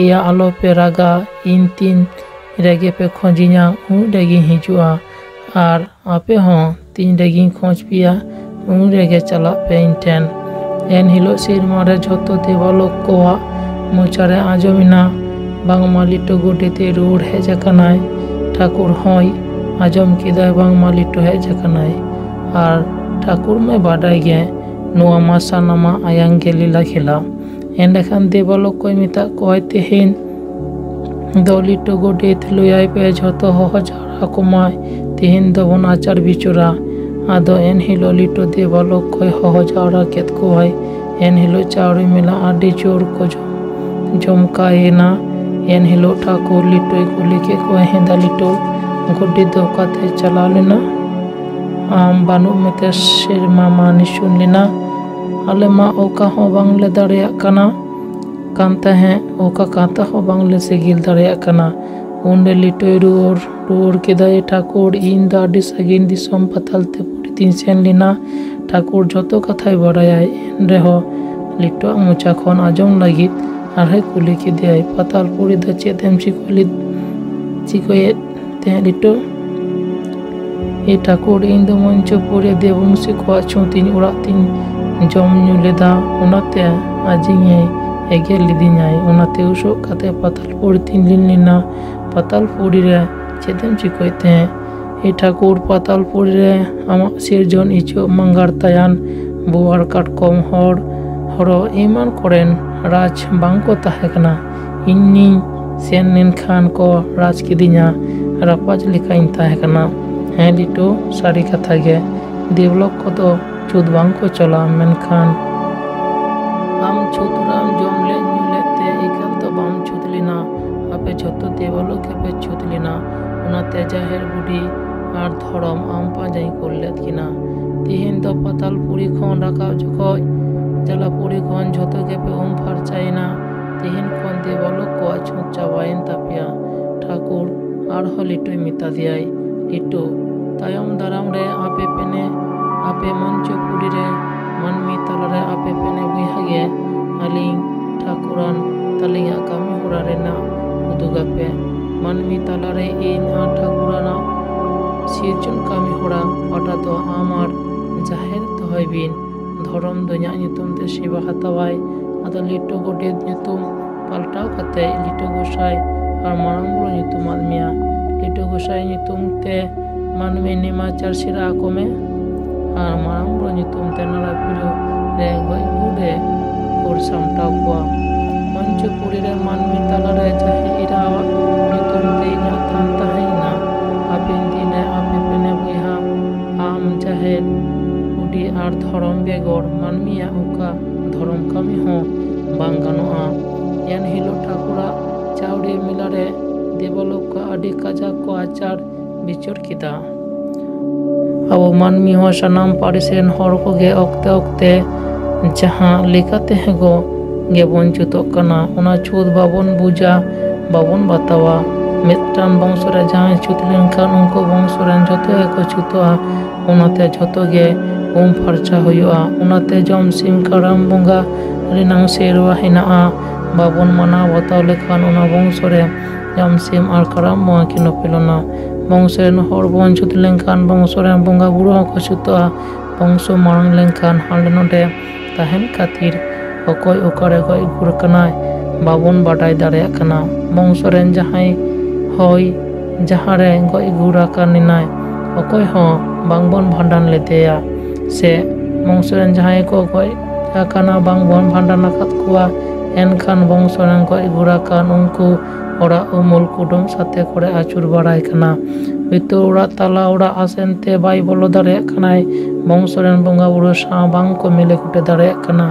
"ᱮᱭᱟ, ᱟᱞᱚᱯᱮ ᱨᱟᱜᱟ, ᱤᱧ ᱛᱤᱱ ᱨᱮᱜᱮ ᱯᱮ ᱠᱷᱚᱡᱤᱧᱟ, ᱩᱱ ᱨᱮᱜᱮᱧ ᱦᱤᱡᱩᱜᱼᱟ, ᱟᱨ ᱟᱯᱮ ᱦᱚᱸ ᱛᱤᱱ ᱨᱮᱜᱮᱧ ᱠᱷᱚᱡᱽ ᱯᱮᱭᱟ, ᱩᱱ ᱨᱮᱜᱮ ᱪᱟᱞᱟᱜ ᱯᱮ ᱤᱧ ᱴᱷᱮᱱ᱾" ᱮᱱ ᱦᱤᱞᱳᱜ ᱥᱮᱨᱢᱟ ᱨᱮ ᱡᱷᱚᱛᱚ ᱫᱮᱵᱟᱞᱳᱠ ᱠᱚᱣᱟᱜ ᱢᱚᱪᱟ ᱨᱮ ᱟᱸᱡᱚᱢ ᱮᱱᱟ, ᱵᱟᱝᱢᱟ ᱞᱤᱴᱟᱹ ᱜᱚᱰᱮᱛ ᱮ ᱨᱩᱣᱟᱹᱲ ᱦᱮᱡ ᱟᱠᱟᱱᱟᱭ᱾ ᱴᱷᱟᱹᱠᱩᱨ ᱦᱚᱸᱭ ᱟᱸᱡᱚᱢ ᱠᱮᱫᱟᱭ, ᱵᱟᱝᱢᱟ ᱞᱤᱴᱟᱹ ᱦᱮᱡ ᱟᱠᱟᱱᱟᱭ᱾ ᱟᱨ ᱴᱷᱟᱹᱠᱩᱨ ᱢᱟᱭ ᱵᱟᱰᱟᱭ ᱜᱮ, ᱱᱚᱣᱟ ᱢᱟ ᱥᱟᱱᱟᱢᱟᱜ ᱟᱭᱟᱝ ᱜᱮ ᱞᱤᱞᱟ ᱠᱷᱮᱞᱟ᱾ ᱮᱸᱰᱮᱠᱷᱟᱱ ᱫᱮᱵᱟᱞᱳᱠ ᱠᱚᱭ ᱢᱮᱛᱟᱜ ᱠᱚᱣᱟᱭ, "ᱛᱮᱦᱮᱧ ᱫᱚ ᱞᱤᱴᱟᱹ ᱜᱚᱰᱮᱛ ᱞᱟᱹᱭᱟᱭ ᱯᱮ, ᱡᱷᱚᱛᱚ ᱦᱚᱦᱚ ᱡᱟᱣᱨᱟ ᱠᱚᱢᱟᱭ, ᱛᱮᱦᱮᱧ ᱫᱚᱵᱚᱱ ᱟᱪᱟᱨ ᱵᱤᱪᱟᱹᱨᱟ᱾" ᱟᱫᱚ ᱮᱱ ᱦᱤᱞᱳᱜ ᱞᱤᱴᱟᱹ ᱫᱮᱵᱟᱞᱳᱠ ᱠᱚᱭ ᱦᱚᱦᱚ ᱡᱟᱣᱨᱟ ᱠᱮᱫ ᱠᱚᱣᱟᱭ᱾ ᱮᱱ ᱦᱤᱞᱳᱜ ᱪᱟᱣᱲᱤ ᱢᱮᱞᱟ ᱟᱹᱰᱤ ᱡᱳᱨ ᱠᱚ ᱡᱚᱢ ᱡᱚᱢᱠᱟᱭᱮᱱᱟ᱾ ᱮᱱ ᱦᱤᱞᱳᱜ ᱴᱷᱟᱹᱠᱩᱨ ᱞᱤᱴᱟᱹᱭ ᱠᱩᱞᱤ ᱠᱮᱫ ᱠᱚᱣᱟ, "ᱦᱮᱸᱫᱟ ᱞᱤᱴᱟᱹ, ᱜᱚᱰᱮᱛ ᱫᱚ ᱚᱠᱟᱛᱮ ᱪᱟᱞᱟᱣ ᱞᱮᱱᱟ? ᱟᱢ ᱵᱟᱹᱱᱩᱜ ᱢᱮᱛᱮ ᱥᱮᱨᱢᱟ ᱢᱟ ᱱᱤᱥᱩᱱ ᱞᱮᱱᱟ᱾ ᱟᱞᱮ ᱢᱟ ᱚᱠᱟ ᱦᱚᱸ ᱵᱟᱝᱞᱮ ᱫᱟᱲᱮᱭᱟᱜ ᱠᱟᱱᱟ, ᱠᱟᱱ ᱛᱟᱦᱮᱸᱫ, ᱚᱠᱟ ᱠᱟᱛᱷᱟ ᱦᱚᱸ ᱵᱟᱝᱞᱮ ᱥᱤᱜᱤᱞ ᱫᱟᱲᱮᱭᱟᱜ ᱠᱟᱱᱟ᱾" ᱩᱱᱨᱮ ᱞᱤᱴᱟᱹᱭ ᱨᱩᱣᱟᱹᱲ, ᱨᱩᱣᱟᱹᱲ ᱠᱮᱫᱟᱭ, "ᱴᱷᱟᱹᱠᱩᱨ, ᱤᱧ ᱫᱚ ᱟᱹᱰᱤ ᱥᱟᱺᱜᱤᱧ ᱫᱤᱥᱚᱢ ᱯᱟᱛᱟᱞ ᱛᱮ ᱯᱩᱨᱤ ᱛᱤᱧ ᱥᱮᱱ ᱞᱮᱱᱟ᱾" ᱴᱷᱟᱹᱠᱩᱨ ᱡᱷᱚᱛᱚ ᱠᱟᱛᱷᱟᱭ ᱵᱟᱲᱟᱭᱟᱭ, ᱮᱱ ᱨᱮᱦᱚᱸ ᱞᱤᱴᱟᱹᱣᱟᱜ ᱢᱚᱪᱟ ᱠᱷᱚᱱ ᱟᱸᱡᱚᱢ ᱞᱟᱹᱜᱤᱫ ᱟᱨᱦᱚᱸᱭ ᱠᱩᱞᱤ ᱠᱮᱫᱮᱭᱟᱭ, "ᱯᱟᱛᱟᱞᱯᱩᱨᱤ ᱫᱚ ᱪᱮᱫ ᱮᱢ ᱪᱤᱠᱟᱹ ᱞᱮᱫ, ᱪᱤᱠᱟᱹᱭᱮᱫ ᱛᱟᱦᱮᱸᱫ ᱞᱤᱴᱟᱹ?" "ᱮ ᱴᱷᱟᱹᱠᱩᱨ, ᱤᱧ ᱫᱚ ᱢᱚᱧᱪᱚᱯᱩᱨᱤ ᱫᱮᱵᱚᱝᱥᱤ ᱠᱚᱣᱟᱜ ᱪᱷᱩᱸᱛᱤᱧ ᱚᱲᱟᱜ ᱛᱤᱧ ᱡᱚᱢ ᱧᱩ ᱞᱮᱫᱟ, ᱚᱱᱟᱛᱮ ᱟᱡᱤᱧ ᱮ ᱮᱜᱮᱨ ᱞᱤᱫᱤᱧᱟᱭ, ᱚᱱᱟᱛᱮ ᱩᱥᱩᱜ ᱠᱟᱛᱮ ᱯᱟᱛᱟᱞᱯᱩᱨᱤ ᱛᱤᱧ ᱞᱤᱱ ᱞᱮᱱᱟ᱾" "ᱯᱟᱛᱟᱞᱯᱩᱨᱤ ᱨᱮ ᱪᱮᱫ ᱮᱢ ᱪᱤᱠᱟᱹᱭᱮᱫ ᱛᱟᱦᱮᱸᱫ?" "ᱮ ᱴᱷᱟᱹᱠᱩᱨ, ᱯᱟᱛᱟᱞᱯᱩᱨᱤ ᱨᱮ ᱟᱢᱟᱜ ᱥᱤᱨᱡᱚᱱ ᱤᱪᱟᱹᱜ ᱢᱟᱸᱜᱟᱲ ᱛᱟᱭᱟᱱ, ᱵᱳᱣᱟᱲ ᱠᱟᱴᱠᱚᱢ, ᱦᱚᱲ, ᱦᱚᱨᱚ ᱮᱢᱟᱱ ᱠᱚᱨᱮᱱ ᱨᱟᱡᱽ ᱵᱟᱝ ᱠᱚ ᱛᱟᱦᱮᱸ ᱠᱟᱱᱟ᱾ ᱤᱧᱤᱧ ᱥᱮᱱ ᱞᱮᱱᱠᱷᱟᱱ ᱠᱚ ᱨᱟᱡᱽ ᱠᱤᱫᱤᱧᱟ, ᱨᱟᱯᱟᱡᱽ ᱞᱮᱠᱟᱧ ᱛᱟᱦᱮᱸ ᱠᱟᱱᱟ᱾ ᱦᱮᱸ ᱞᱤᱴᱟᱹ, ᱥᱟᱹᱨᱤ ᱠᱟᱛᱷᱟ ᱜᱮ, ᱫᱮᱵᱽᱞᱳᱠ ᱠᱚᱫᱚ ᱪᱷᱩᱛ ᱵᱟᱝ ᱠᱚ ᱪᱚᱞᱟ, ᱢᱮᱱᱠᱷᱟᱱ ᱟᱢ ᱪᱷᱩᱛ ᱨᱮᱢ ᱡᱚᱢ ᱞᱮᱫ ᱧᱩ ᱞᱮᱫ ᱛᱮ ᱮᱠᱟᱞ ᱫᱚ ᱵᱟᱢ ᱪᱷᱩᱛ ᱞᱮᱱᱟ᱾ ᱟᱯᱮ ᱡᱷᱚᱛᱚ ᱫᱮᱵᱽᱞᱳᱠ ᱜᱮᱯᱮ ᱪᱷᱩᱛ ᱞᱮᱱᱟ᱾ ᱚᱱᱟᱛᱮ ᱡᱟᱦᱮᱨ ᱵᱩᱰᱷᱤ ᱟᱨ ᱫᱷᱚᱨᱚᱢ ᱟᱢ ᱯᱟᱸᱡᱟᱧ ᱠᱩᱞ ᱞᱮᱫ ᱠᱤᱱᱟ᱾ ᱛᱤᱦᱤᱧ ᱫᱚ ᱯᱟᱛᱟᱞᱯᱩᱨᱤ ᱠᱷᱚᱱ ᱨᱟᱠᱟᱵ ᱡᱚᱠᱷᱚᱡ ᱡᱟᱞᱟᱯᱩᱨᱤ ᱠᱷᱚᱱ ᱡᱷᱚᱛᱚ ᱜᱮᱯᱮ ᱩᱢ ᱯᱷᱟᱨᱪᱟᱭᱮᱱᱟ᱾ ᱛᱤᱦᱤᱧ ᱠᱷᱚᱱ ᱫᱮᱵᱟᱞᱳᱠ ᱠᱚᱣᱟᱜ ᱪᱷᱩᱸᱛ ᱪᱟᱵᱟᱭᱮᱱ ᱛᱟᱯᱮᱭᱟ᱾ ᱴᱷᱟᱹᱠᱩᱨ ᱟᱨᱦᱚᱸ ᱞᱤᱴᱩᱭ ᱢᱮᱛᱟ ᱫᱮᱭᱟᱭ, ᱞᱤᱴᱩ, ᱛᱟᱭᱚᱢ ᱫᱟᱨᱟᱢ ᱨᱮ ᱟᱯᱮ ᱯᱮᱱᱮ, ᱟᱯᱮ ᱢᱚᱧᱪᱚᱯᱩᱨᱤ ᱨᱮ ᱢᱟᱹᱱᱢᱤ ᱛᱟᱞᱟᱨᱮ ᱟᱯᱮ ᱯᱮᱱᱮ ᱵᱚᱭᱦᱟ ᱜᱮ ᱟᱹᱞᱤᱧ ᱴᱷᱟᱹᱠᱩᱨᱟᱱ ᱛᱟᱹᱞᱤᱧᱟᱜ ᱠᱟᱹᱢᱤ ᱦᱚᱨᱟ ᱨᱮᱱᱟᱜ ᱩᱫᱩᱜᱟᱯᱮ᱾ ᱢᱟᱹᱱᱢᱤ ᱛᱟᱞᱟᱨᱮ ᱤᱧ ᱟᱨ ᱴᱷᱟᱹᱠᱩᱨᱟᱱᱟᱜ ᱥᱤᱨᱡᱚᱱ ᱠᱟᱹᱢᱤ ᱦᱚᱨᱟ ᱯᱟᱴᱟ ᱫᱚ ᱟᱢ ᱟᱨ ᱡᱟᱦᱮᱨ ᱫᱚᱦᱚᱭ ᱵᱤᱱ᱾ ᱫᱷᱚᱨᱚᱢ ᱫᱚ ᱤᱧᱟᱹᱜ ᱧᱩᱛᱩᱢ ᱛᱮ ᱥᱮᱵᱟ ᱦᱟᱛᱟᱣᱟᱭ᱾ ᱟᱫᱚ ᱞᱤᱴᱩ ᱜᱚᱰᱮᱛ ᱧᱩᱛᱩᱢ ᱯᱟᱞᱴᱟᱣ ᱠᱟᱛᱮ ᱞᱤᱴᱩ ᱜᱚᱸᱥᱟᱭ ᱟᱨ ᱢᱟᱨᱟᱝ ᱵᱩᱨᱩ ᱧᱩᱛᱩᱢ ᱟᱫ ᱢᱮᱭᱟ᱾ ᱞᱤᱴᱩ ᱜᱚᱸᱥᱟᱭ ᱧᱩᱛᱩᱢ ᱛᱮ ᱢᱟᱹᱱᱢᱤ ᱱᱮᱢᱟᱪᱟᱨ ᱥᱮᱨᱟ ᱟᱠᱚ ᱢᱮ ᱟᱨ ᱢᱟᱨᱟᱝ ᱵᱩᱨᱩ ᱧᱩᱛᱩᱢ ᱛᱮ ᱱᱟᱲᱟ ᱯᱤᱲᱟᱹ ᱨᱮ ᱜᱚᱡ ᱜᱩᱨ ᱨᱮ ᱠᱷᱳᱲ ᱥᱟᱢᱴᱟᱣ ᱠᱚᱣᱟ᱾ ᱢᱚᱧᱪᱚᱯᱩᱨᱤ ᱨᱮ ᱢᱟᱹᱱᱢᱤ ᱛᱟᱞᱟᱨᱮ ᱡᱟᱦᱮᱨ ᱮᱨᱟᱣᱟᱜ ᱧᱩᱛᱩᱢ ᱛᱮ ᱤᱧᱟᱹᱜ ᱛᱷᱟᱱ ᱛᱟᱦᱮᱸᱭᱮᱱᱟ᱾ ᱦᱟᱯᱮᱱ ᱫᱤᱱ ᱨᱮ ᱟᱯᱮ ᱯᱮᱱᱮ ᱵᱚᱭᱦᱟ, ᱟᱢ ᱡᱟᱦᱮᱨ ᱵᱩᱰᱷᱤ ᱟᱨ ᱫᱷᱚᱨᱚᱢ ᱵᱮᱜᱚᱨ ᱢᱟᱹᱱᱢᱤᱭᱟᱜ ᱚᱠᱟ ᱫᱷᱚᱨᱚᱢ ᱠᱟᱹᱢᱤ ᱦᱚᱸ ᱵᱟᱝ ᱜᱟᱱᱚᱜᱼᱟ᱾ ᱮᱱ ᱦᱤᱞᱳᱜ ᱴᱷᱟᱹᱠᱩᱨᱟᱜ ᱪᱟᱣᱰᱤ ᱢᱮᱞᱟ ᱨᱮ ᱫᱮᱵᱟᱞᱳᱠ ᱠᱚ ᱟᱹᱰᱤ ᱠᱟᱡᱟᱠ ᱠᱚ ᱟᱪᱟᱨ ᱵᱤᱪᱟᱹᱨ ᱠᱮᱫᱟ᱾ ᱟᱵᱚ ᱢᱟᱹᱱᱢᱤ ᱦᱚᱸ ᱥᱟᱱᱟᱢ ᱯᱟᱹᱨᱤᱥ ᱨᱮᱱ ᱦᱚᱲ ᱠᱚᱜᱮ ᱚᱠᱛᱮ ᱚᱠᱛᱮ ᱡᱟᱦᱟᱸ ᱞᱮᱠᱟᱛᱮ ᱦᱚᱸ ᱜᱮᱵᱚᱱ ᱪᱷᱩᱛᱚᱜ ᱠᱟᱱᱟ, ᱚᱱᱟ ᱪᱷᱩᱛ ᱵᱟᱵᱚᱱ ᱵᱩᱡᱟ, ᱵᱟᱵᱚᱱ ᱵᱟᱛᱟᱣᱟ᱾ ᱢᱤᱫᱴᱟᱝ ᱵᱚᱝᱥᱚ ᱨᱮ ᱡᱟᱦᱟᱸᱭ ᱪᱷᱩᱛ ᱞᱮᱱᱠᱷᱟᱱ ᱩᱱᱠᱩ ᱵᱚᱝᱥᱚ ᱨᱮᱱ ᱡᱷᱚᱛᱚ ᱜᱮᱠᱚ ᱪᱷᱩᱛᱚᱜᱼᱟ᱾ ᱚᱱᱟᱛᱮ ᱡᱷᱚᱛᱚ ᱜᱮ ᱩᱢ ᱯᱷᱟᱨᱪᱟ ᱦᱩᱭᱩᱜᱼᱟ᱾ ᱚᱱᱟᱛᱮ ᱡᱚᱢ ᱥᱤᱢ ᱠᱟᱨᱟᱢ ᱵᱚᱸᱜᱟ ᱨᱮᱱᱟᱝ ᱥᱮᱨᱣᱟ ᱦᱮᱱᱟᱜᱼᱟ᱾ ᱵᱟᱵᱚᱱ ᱢᱟᱱᱟᱣ ᱵᱟᱛᱟᱣ ᱞᱮᱠᱷᱟᱱ ᱚᱱᱟ ᱵᱚᱝᱥᱚ ᱨᱮ ᱡᱚᱢ ᱥᱤᱢ ᱟᱨ ᱠᱟᱨᱟᱢ ᱵᱚᱸᱜᱟ ᱠᱤᱱ ᱩᱯᱮᱞᱚᱱᱟ᱾ ᱵᱚᱝᱥᱚ ᱨᱮᱱ ᱦᱚᱲ ᱵᱚᱱ ᱪᱷᱩᱛ ᱞᱮᱱᱠᱷᱟᱱ ᱵᱚᱝᱥᱚ ᱨᱮᱱ ᱵᱚᱸᱜᱟ ᱵᱩᱨᱩ ᱦᱚᱸᱠᱚ ᱪᱷᱩᱛᱚᱜᱼᱟ᱾ ᱵᱚᱝᱥᱚ ᱢᱟᱲᱟᱝ ᱞᱮᱱᱠᱷᱟᱱ ᱦᱟᱸᱰᱮ ᱱᱚᱰᱮ ᱛᱟᱦᱮᱱ ᱠᱷᱟᱹᱛᱤᱨ ᱚᱠᱚᱭ ᱚᱠᱟᱨᱮ ᱜᱚᱡ ᱜᱩᱨ ᱠᱟᱱᱟᱭ ᱵᱟᱵᱚᱱ ᱵᱟᱰᱟᱭ ᱫᱟᱲᱮᱭᱟᱜ ᱠᱟᱱᱟ᱾ ᱵᱚᱝᱥᱚ ᱨᱮᱱ ᱡᱟᱦᱟᱸᱭ ᱦᱚᱭ ᱡᱟᱦᱟᱸ ᱨᱮ ᱜᱚᱡ ᱜᱩᱨ ᱟᱠᱟᱱ ᱮᱱᱟᱭ, ᱚᱠᱚᱭ ᱦᱚᱸ ᱵᱟᱝᱵᱚᱱ ᱵᱷᱟᱸᱰᱟᱱ ᱞᱮᱫᱮᱭᱟ, ᱥᱮ ᱵᱚᱝᱥᱚ ᱨᱮᱱ ᱡᱟᱦᱟᱸᱭ ᱠᱚ ᱜᱚᱡ ᱟᱠᱟᱱᱟ ᱵᱟᱝᱵᱚᱱ ᱵᱷᱟᱸᱰᱟᱱ ᱟᱠᱟᱫ ᱠᱚᱣᱟ, ᱮᱱᱠᱷᱟᱱ ᱵᱚᱝᱥᱚ ᱨᱮᱱ ᱜᱚᱡ ᱜᱩᱨ ᱟᱠᱟᱱ ᱩᱱᱠᱩ ᱚᱲᱟᱜ ᱩᱢᱩᱞ ᱠᱩᱰᱟᱹᱢ ᱥᱟᱛᱮ ᱠᱚᱨᱮ ᱟᱹᱪᱩᱨ ᱵᱟᱲᱟᱭ ᱠᱟᱱᱟ᱾ ᱵᱷᱤᱛᱟᱹᱨ ᱚᱲᱟᱜ ᱛᱟᱞᱟ ᱚᱲᱟᱜ ᱟᱥᱮᱱ ᱛᱮ ᱵᱟᱭ ᱵᱚᱞᱚ ᱫᱟᱲᱮᱭᱟᱜ ᱠᱟᱱᱟᱭ᱾ ᱵᱚᱝᱥᱚ ᱨᱮᱱ ᱵᱚᱸᱜᱟ ᱵᱩᱨᱩ ᱥᱟᱶ ᱵᱟᱝ ᱠᱚ ᱢᱤᱞᱮ ᱠᱩᱴᱟᱹ ᱫᱟᱲᱮᱭᱟᱜ ᱠᱟᱱᱟ᱾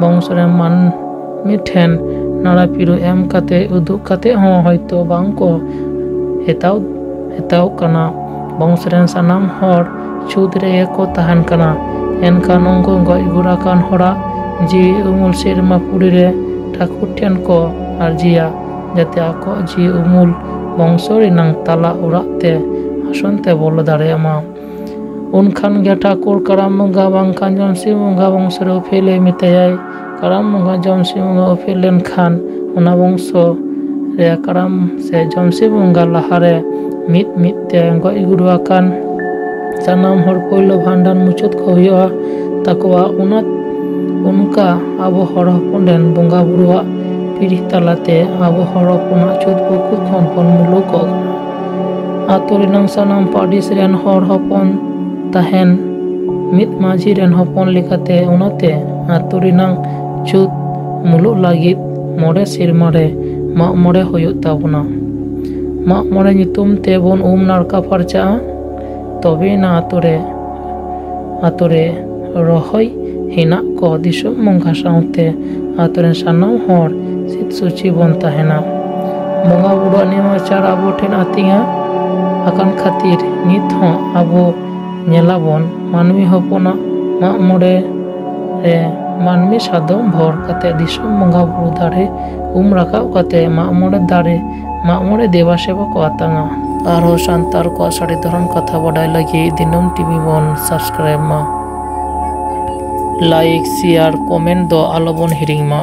ᱵᱚᱝᱥᱚ ᱨᱮᱱ ᱢᱟᱹᱱᱢᱤ ᱴᱷᱮᱱ ᱱᱟᱲᱟ ᱯᱤᱨᱩ ᱮᱢ ᱠᱟᱛᱮ ᱩᱫᱩᱜ ᱠᱟᱛᱮ ᱦᱚᱸ ᱦᱚᱭᱛᱳ ᱵᱟᱝ ᱠᱚ ᱦᱮᱛᱟᱣ ᱢᱮᱛᱟᱣ ᱠᱟᱱᱟ, ᱵᱚᱝᱥᱚ ᱨᱮᱱ ᱥᱟᱱᱟᱢ ᱦᱚᱲ ᱪᱷᱩᱛ ᱨᱮᱜᱮ ᱠᱚ ᱛᱟᱦᱮᱱ ᱠᱟᱱᱟ᱾ ᱮᱱᱠᱷᱟᱱ ᱩᱱᱠᱩ ᱜᱚᱡ ᱜᱩᱨ ᱟᱠᱟᱱ ᱦᱚᱲᱟᱜ ᱡᱤᱣᱤ ᱩᱢᱩᱞ ᱥᱮᱨᱢᱟ ᱯᱩᱨᱤ ᱨᱮ ᱴᱷᱟᱹᱠᱩᱨ ᱴᱷᱮᱱ ᱠᱚ ᱟᱨᱡᱤᱭᱟ, ᱡᱟᱛᱮ ᱟᱠᱚᱣᱟᱜ ᱡᱤᱣᱤ ᱩᱢᱩᱞ ᱵᱚᱝᱥᱚ ᱨᱮᱱᱟᱝ ᱛᱟᱞᱟ ᱚᱲᱟᱜ ᱛᱮ ᱟᱥᱚᱱ ᱛᱮ ᱵᱚᱞᱚ ᱫᱟᱲᱮᱭᱟᱜ ᱢᱟ᱾ ᱩᱱᱠᱷᱟᱱ ᱜᱮ ᱴᱷᱟᱹᱠᱩᱨ ᱠᱟᱨᱟᱢ ᱵᱚᱸᱜᱟ ᱵᱟᱝᱠᱷᱟᱱ ᱡᱚᱢᱥᱤᱢ ᱵᱚᱸᱜᱟ ᱵᱚᱝᱥᱚ ᱨᱮ ᱩᱯᱮᱞ ᱮ ᱢᱮᱛᱟᱭᱟᱭ᱾ ᱠᱟᱨᱟᱢ ᱵᱚᱸᱜᱟ ᱡᱚᱢᱥᱤᱢ ᱵᱚᱸᱜᱟ ᱩᱯᱮᱞ ᱞᱮᱱᱠᱷᱟᱱ ᱚᱱᱟ ᱵᱚᱝᱥᱚ ᱨᱮ ᱠᱟᱨᱟᱢ ᱥᱮ ᱡᱚᱢᱥᱤᱢ ᱵᱚᱸᱜᱟ ᱞᱟᱦᱟᱨᱮ ᱢᱤᱫ ᱢᱤᱫ ᱛᱮ ᱜᱚᱡ ᱜᱩᱨᱩ ᱟᱠᱟᱱ ᱥᱟᱱᱟᱢ ᱦᱚᱲ ᱯᱳᱭᱞᱳ ᱵᱷᱟᱸᱰᱟᱱ ᱢᱩᱪᱟᱹᱫ ᱠᱚ ᱦᱩᱭᱩᱜᱼᱟ ᱛᱟᱠᱚᱣᱟ᱾ ᱚᱱᱟ ᱚᱱᱠᱟ ᱟᱵᱚ ᱦᱚᱲ ᱦᱚᱯᱚᱱ ᱨᱮᱱ ᱵᱚᱸᱜᱟ ᱵᱩᱨᱩᱣᱟᱜ ᱯᱤᱲᱦᱤ ᱛᱟᱞᱟᱛᱮ ᱟᱵᱚ ᱦᱚᱲ ᱦᱚᱯᱚᱱᱟᱜ ᱪᱷᱩᱛ ᱯᱩᱠᱩ ᱠᱷᱚᱱ ᱵᱚᱱ ᱢᱩᱞᱩᱠᱚᱜ ᱠᱟᱱᱟ᱾ ᱟᱛᱳ ᱨᱮᱱᱟᱝ ᱥᱟᱱᱟᱢ ᱯᱟᱹᱨᱤᱥ ᱨᱮᱱ ᱦᱚᱲ ᱦᱚᱯᱚᱱ ᱛᱟᱦᱮᱱ ᱢᱤᱫ ᱢᱟᱹᱡᱷᱤ ᱨᱮᱱ ᱦᱚᱯᱚᱱ ᱞᱮᱠᱟᱛᱮ, ᱚᱱᱟᱛᱮ ᱟᱛᱳ ᱨᱮᱱᱟᱝ ᱪᱷᱩᱛ ᱢᱩᱞᱩᱜ ᱞᱟᱹᱜᱤᱫ ᱢᱚᱬᱮ ᱥᱮᱨᱢᱟ ᱨᱮ ᱢᱟᱜ ᱢᱚᱬᱮ ᱦᱩᱭᱩᱜ ᱛᱟᱵᱚᱱᱟ᱾ ᱢᱟᱜ ᱢᱚᱬᱮ ᱧᱩᱛᱩᱢ ᱛᱮᱵᱚᱱ ᱩᱢ ᱱᱟᱲᱠᱟ ᱯᱷᱟᱨᱪᱟᱜᱼᱟ, ᱛᱚᱵᱮᱭᱮᱱᱟ ᱟᱛᱳ ᱨᱮ ᱟᱛᱳ ᱨᱮ ᱨᱚᱦᱚᱭ ᱦᱮᱱᱟᱜ ᱠᱚ ᱫᱤᱥᱚᱢ ᱵᱚᱸᱜᱟ ᱥᱟᱶᱛᱮ ᱟᱛᱳ ᱨᱮᱱ ᱥᱟᱱᱟᱢ ᱦᱚᱲ ᱥᱤᱫ ᱥᱩᱪᱤ ᱵᱚᱱ ᱛᱟᱦᱮᱱᱟ᱾ ᱵᱚᱸᱜᱟ ᱵᱩᱨᱩᱣᱟᱜ ᱱᱮᱢᱟᱪᱟᱨ ᱟᱵᱚ ᱴᱷᱮᱱ ᱟᱹᱛᱤᱧᱟ ᱟᱠᱟᱱ ᱠᱷᱟᱹᱛᱤᱨ ᱱᱤᱛ ᱦᱚᱸ ᱟᱵᱚ ᱧᱮᱞᱟᱵᱚᱱ ᱢᱟᱹᱱᱢᱤ ᱦᱚᱯᱚᱱᱟᱜ ᱢᱟᱜ ᱢᱚᱬᱮ ᱨᱮ ᱢᱟᱹᱱᱢᱤ ᱥᱟᱫᱚᱢ ᱵᱷᱚᱨ ᱠᱟᱛᱮ ᱫᱤᱥᱚᱢ ᱵᱚᱸᱜᱟ ᱵᱩᱨᱩ ᱫᱟᱨᱮ ᱩᱢ ᱨᱟᱠᱟᱵ ᱠᱟᱛᱮ ᱢᱟᱜ ᱢᱚᱬᱮ ᱫᱟᱨᱮ ᱢᱟᱜ ᱢᱚᱬᱮ ᱫᱮᱵᱟ ᱥᱮᱵᱟ ᱠᱚ ᱟᱛᱟᱝᱟ᱾ ᱟᱨᱦᱚᱸ ᱥᱟᱱᱛᱟᱲ ᱠᱚᱣᱟᱜ ᱥᱟᱹᱨᱤ ᱫᱷᱚᱨᱚᱢ ᱠᱟᱛᱷᱟ ᱵᱟᱰᱟᱭ ᱞᱟᱹᱜᱤᱫ ᱫᱤᱱᱟᱹᱢ ᱴᱤᱵᱷᱤ ᱵᱚᱱ ᱥᱟᱵᱥᱠᱨᱟᱭᱤᱵ ᱢᱟ᱾ ᱞᱟᱭᱤᱠ, ᱥᱮᱭᱟᱨ, ᱠᱚᱢᱮᱱᱴ ᱫᱚ ᱟᱞᱚᱵᱚᱱ ᱦᱤᱲᱤᱧ ᱢᱟ᱾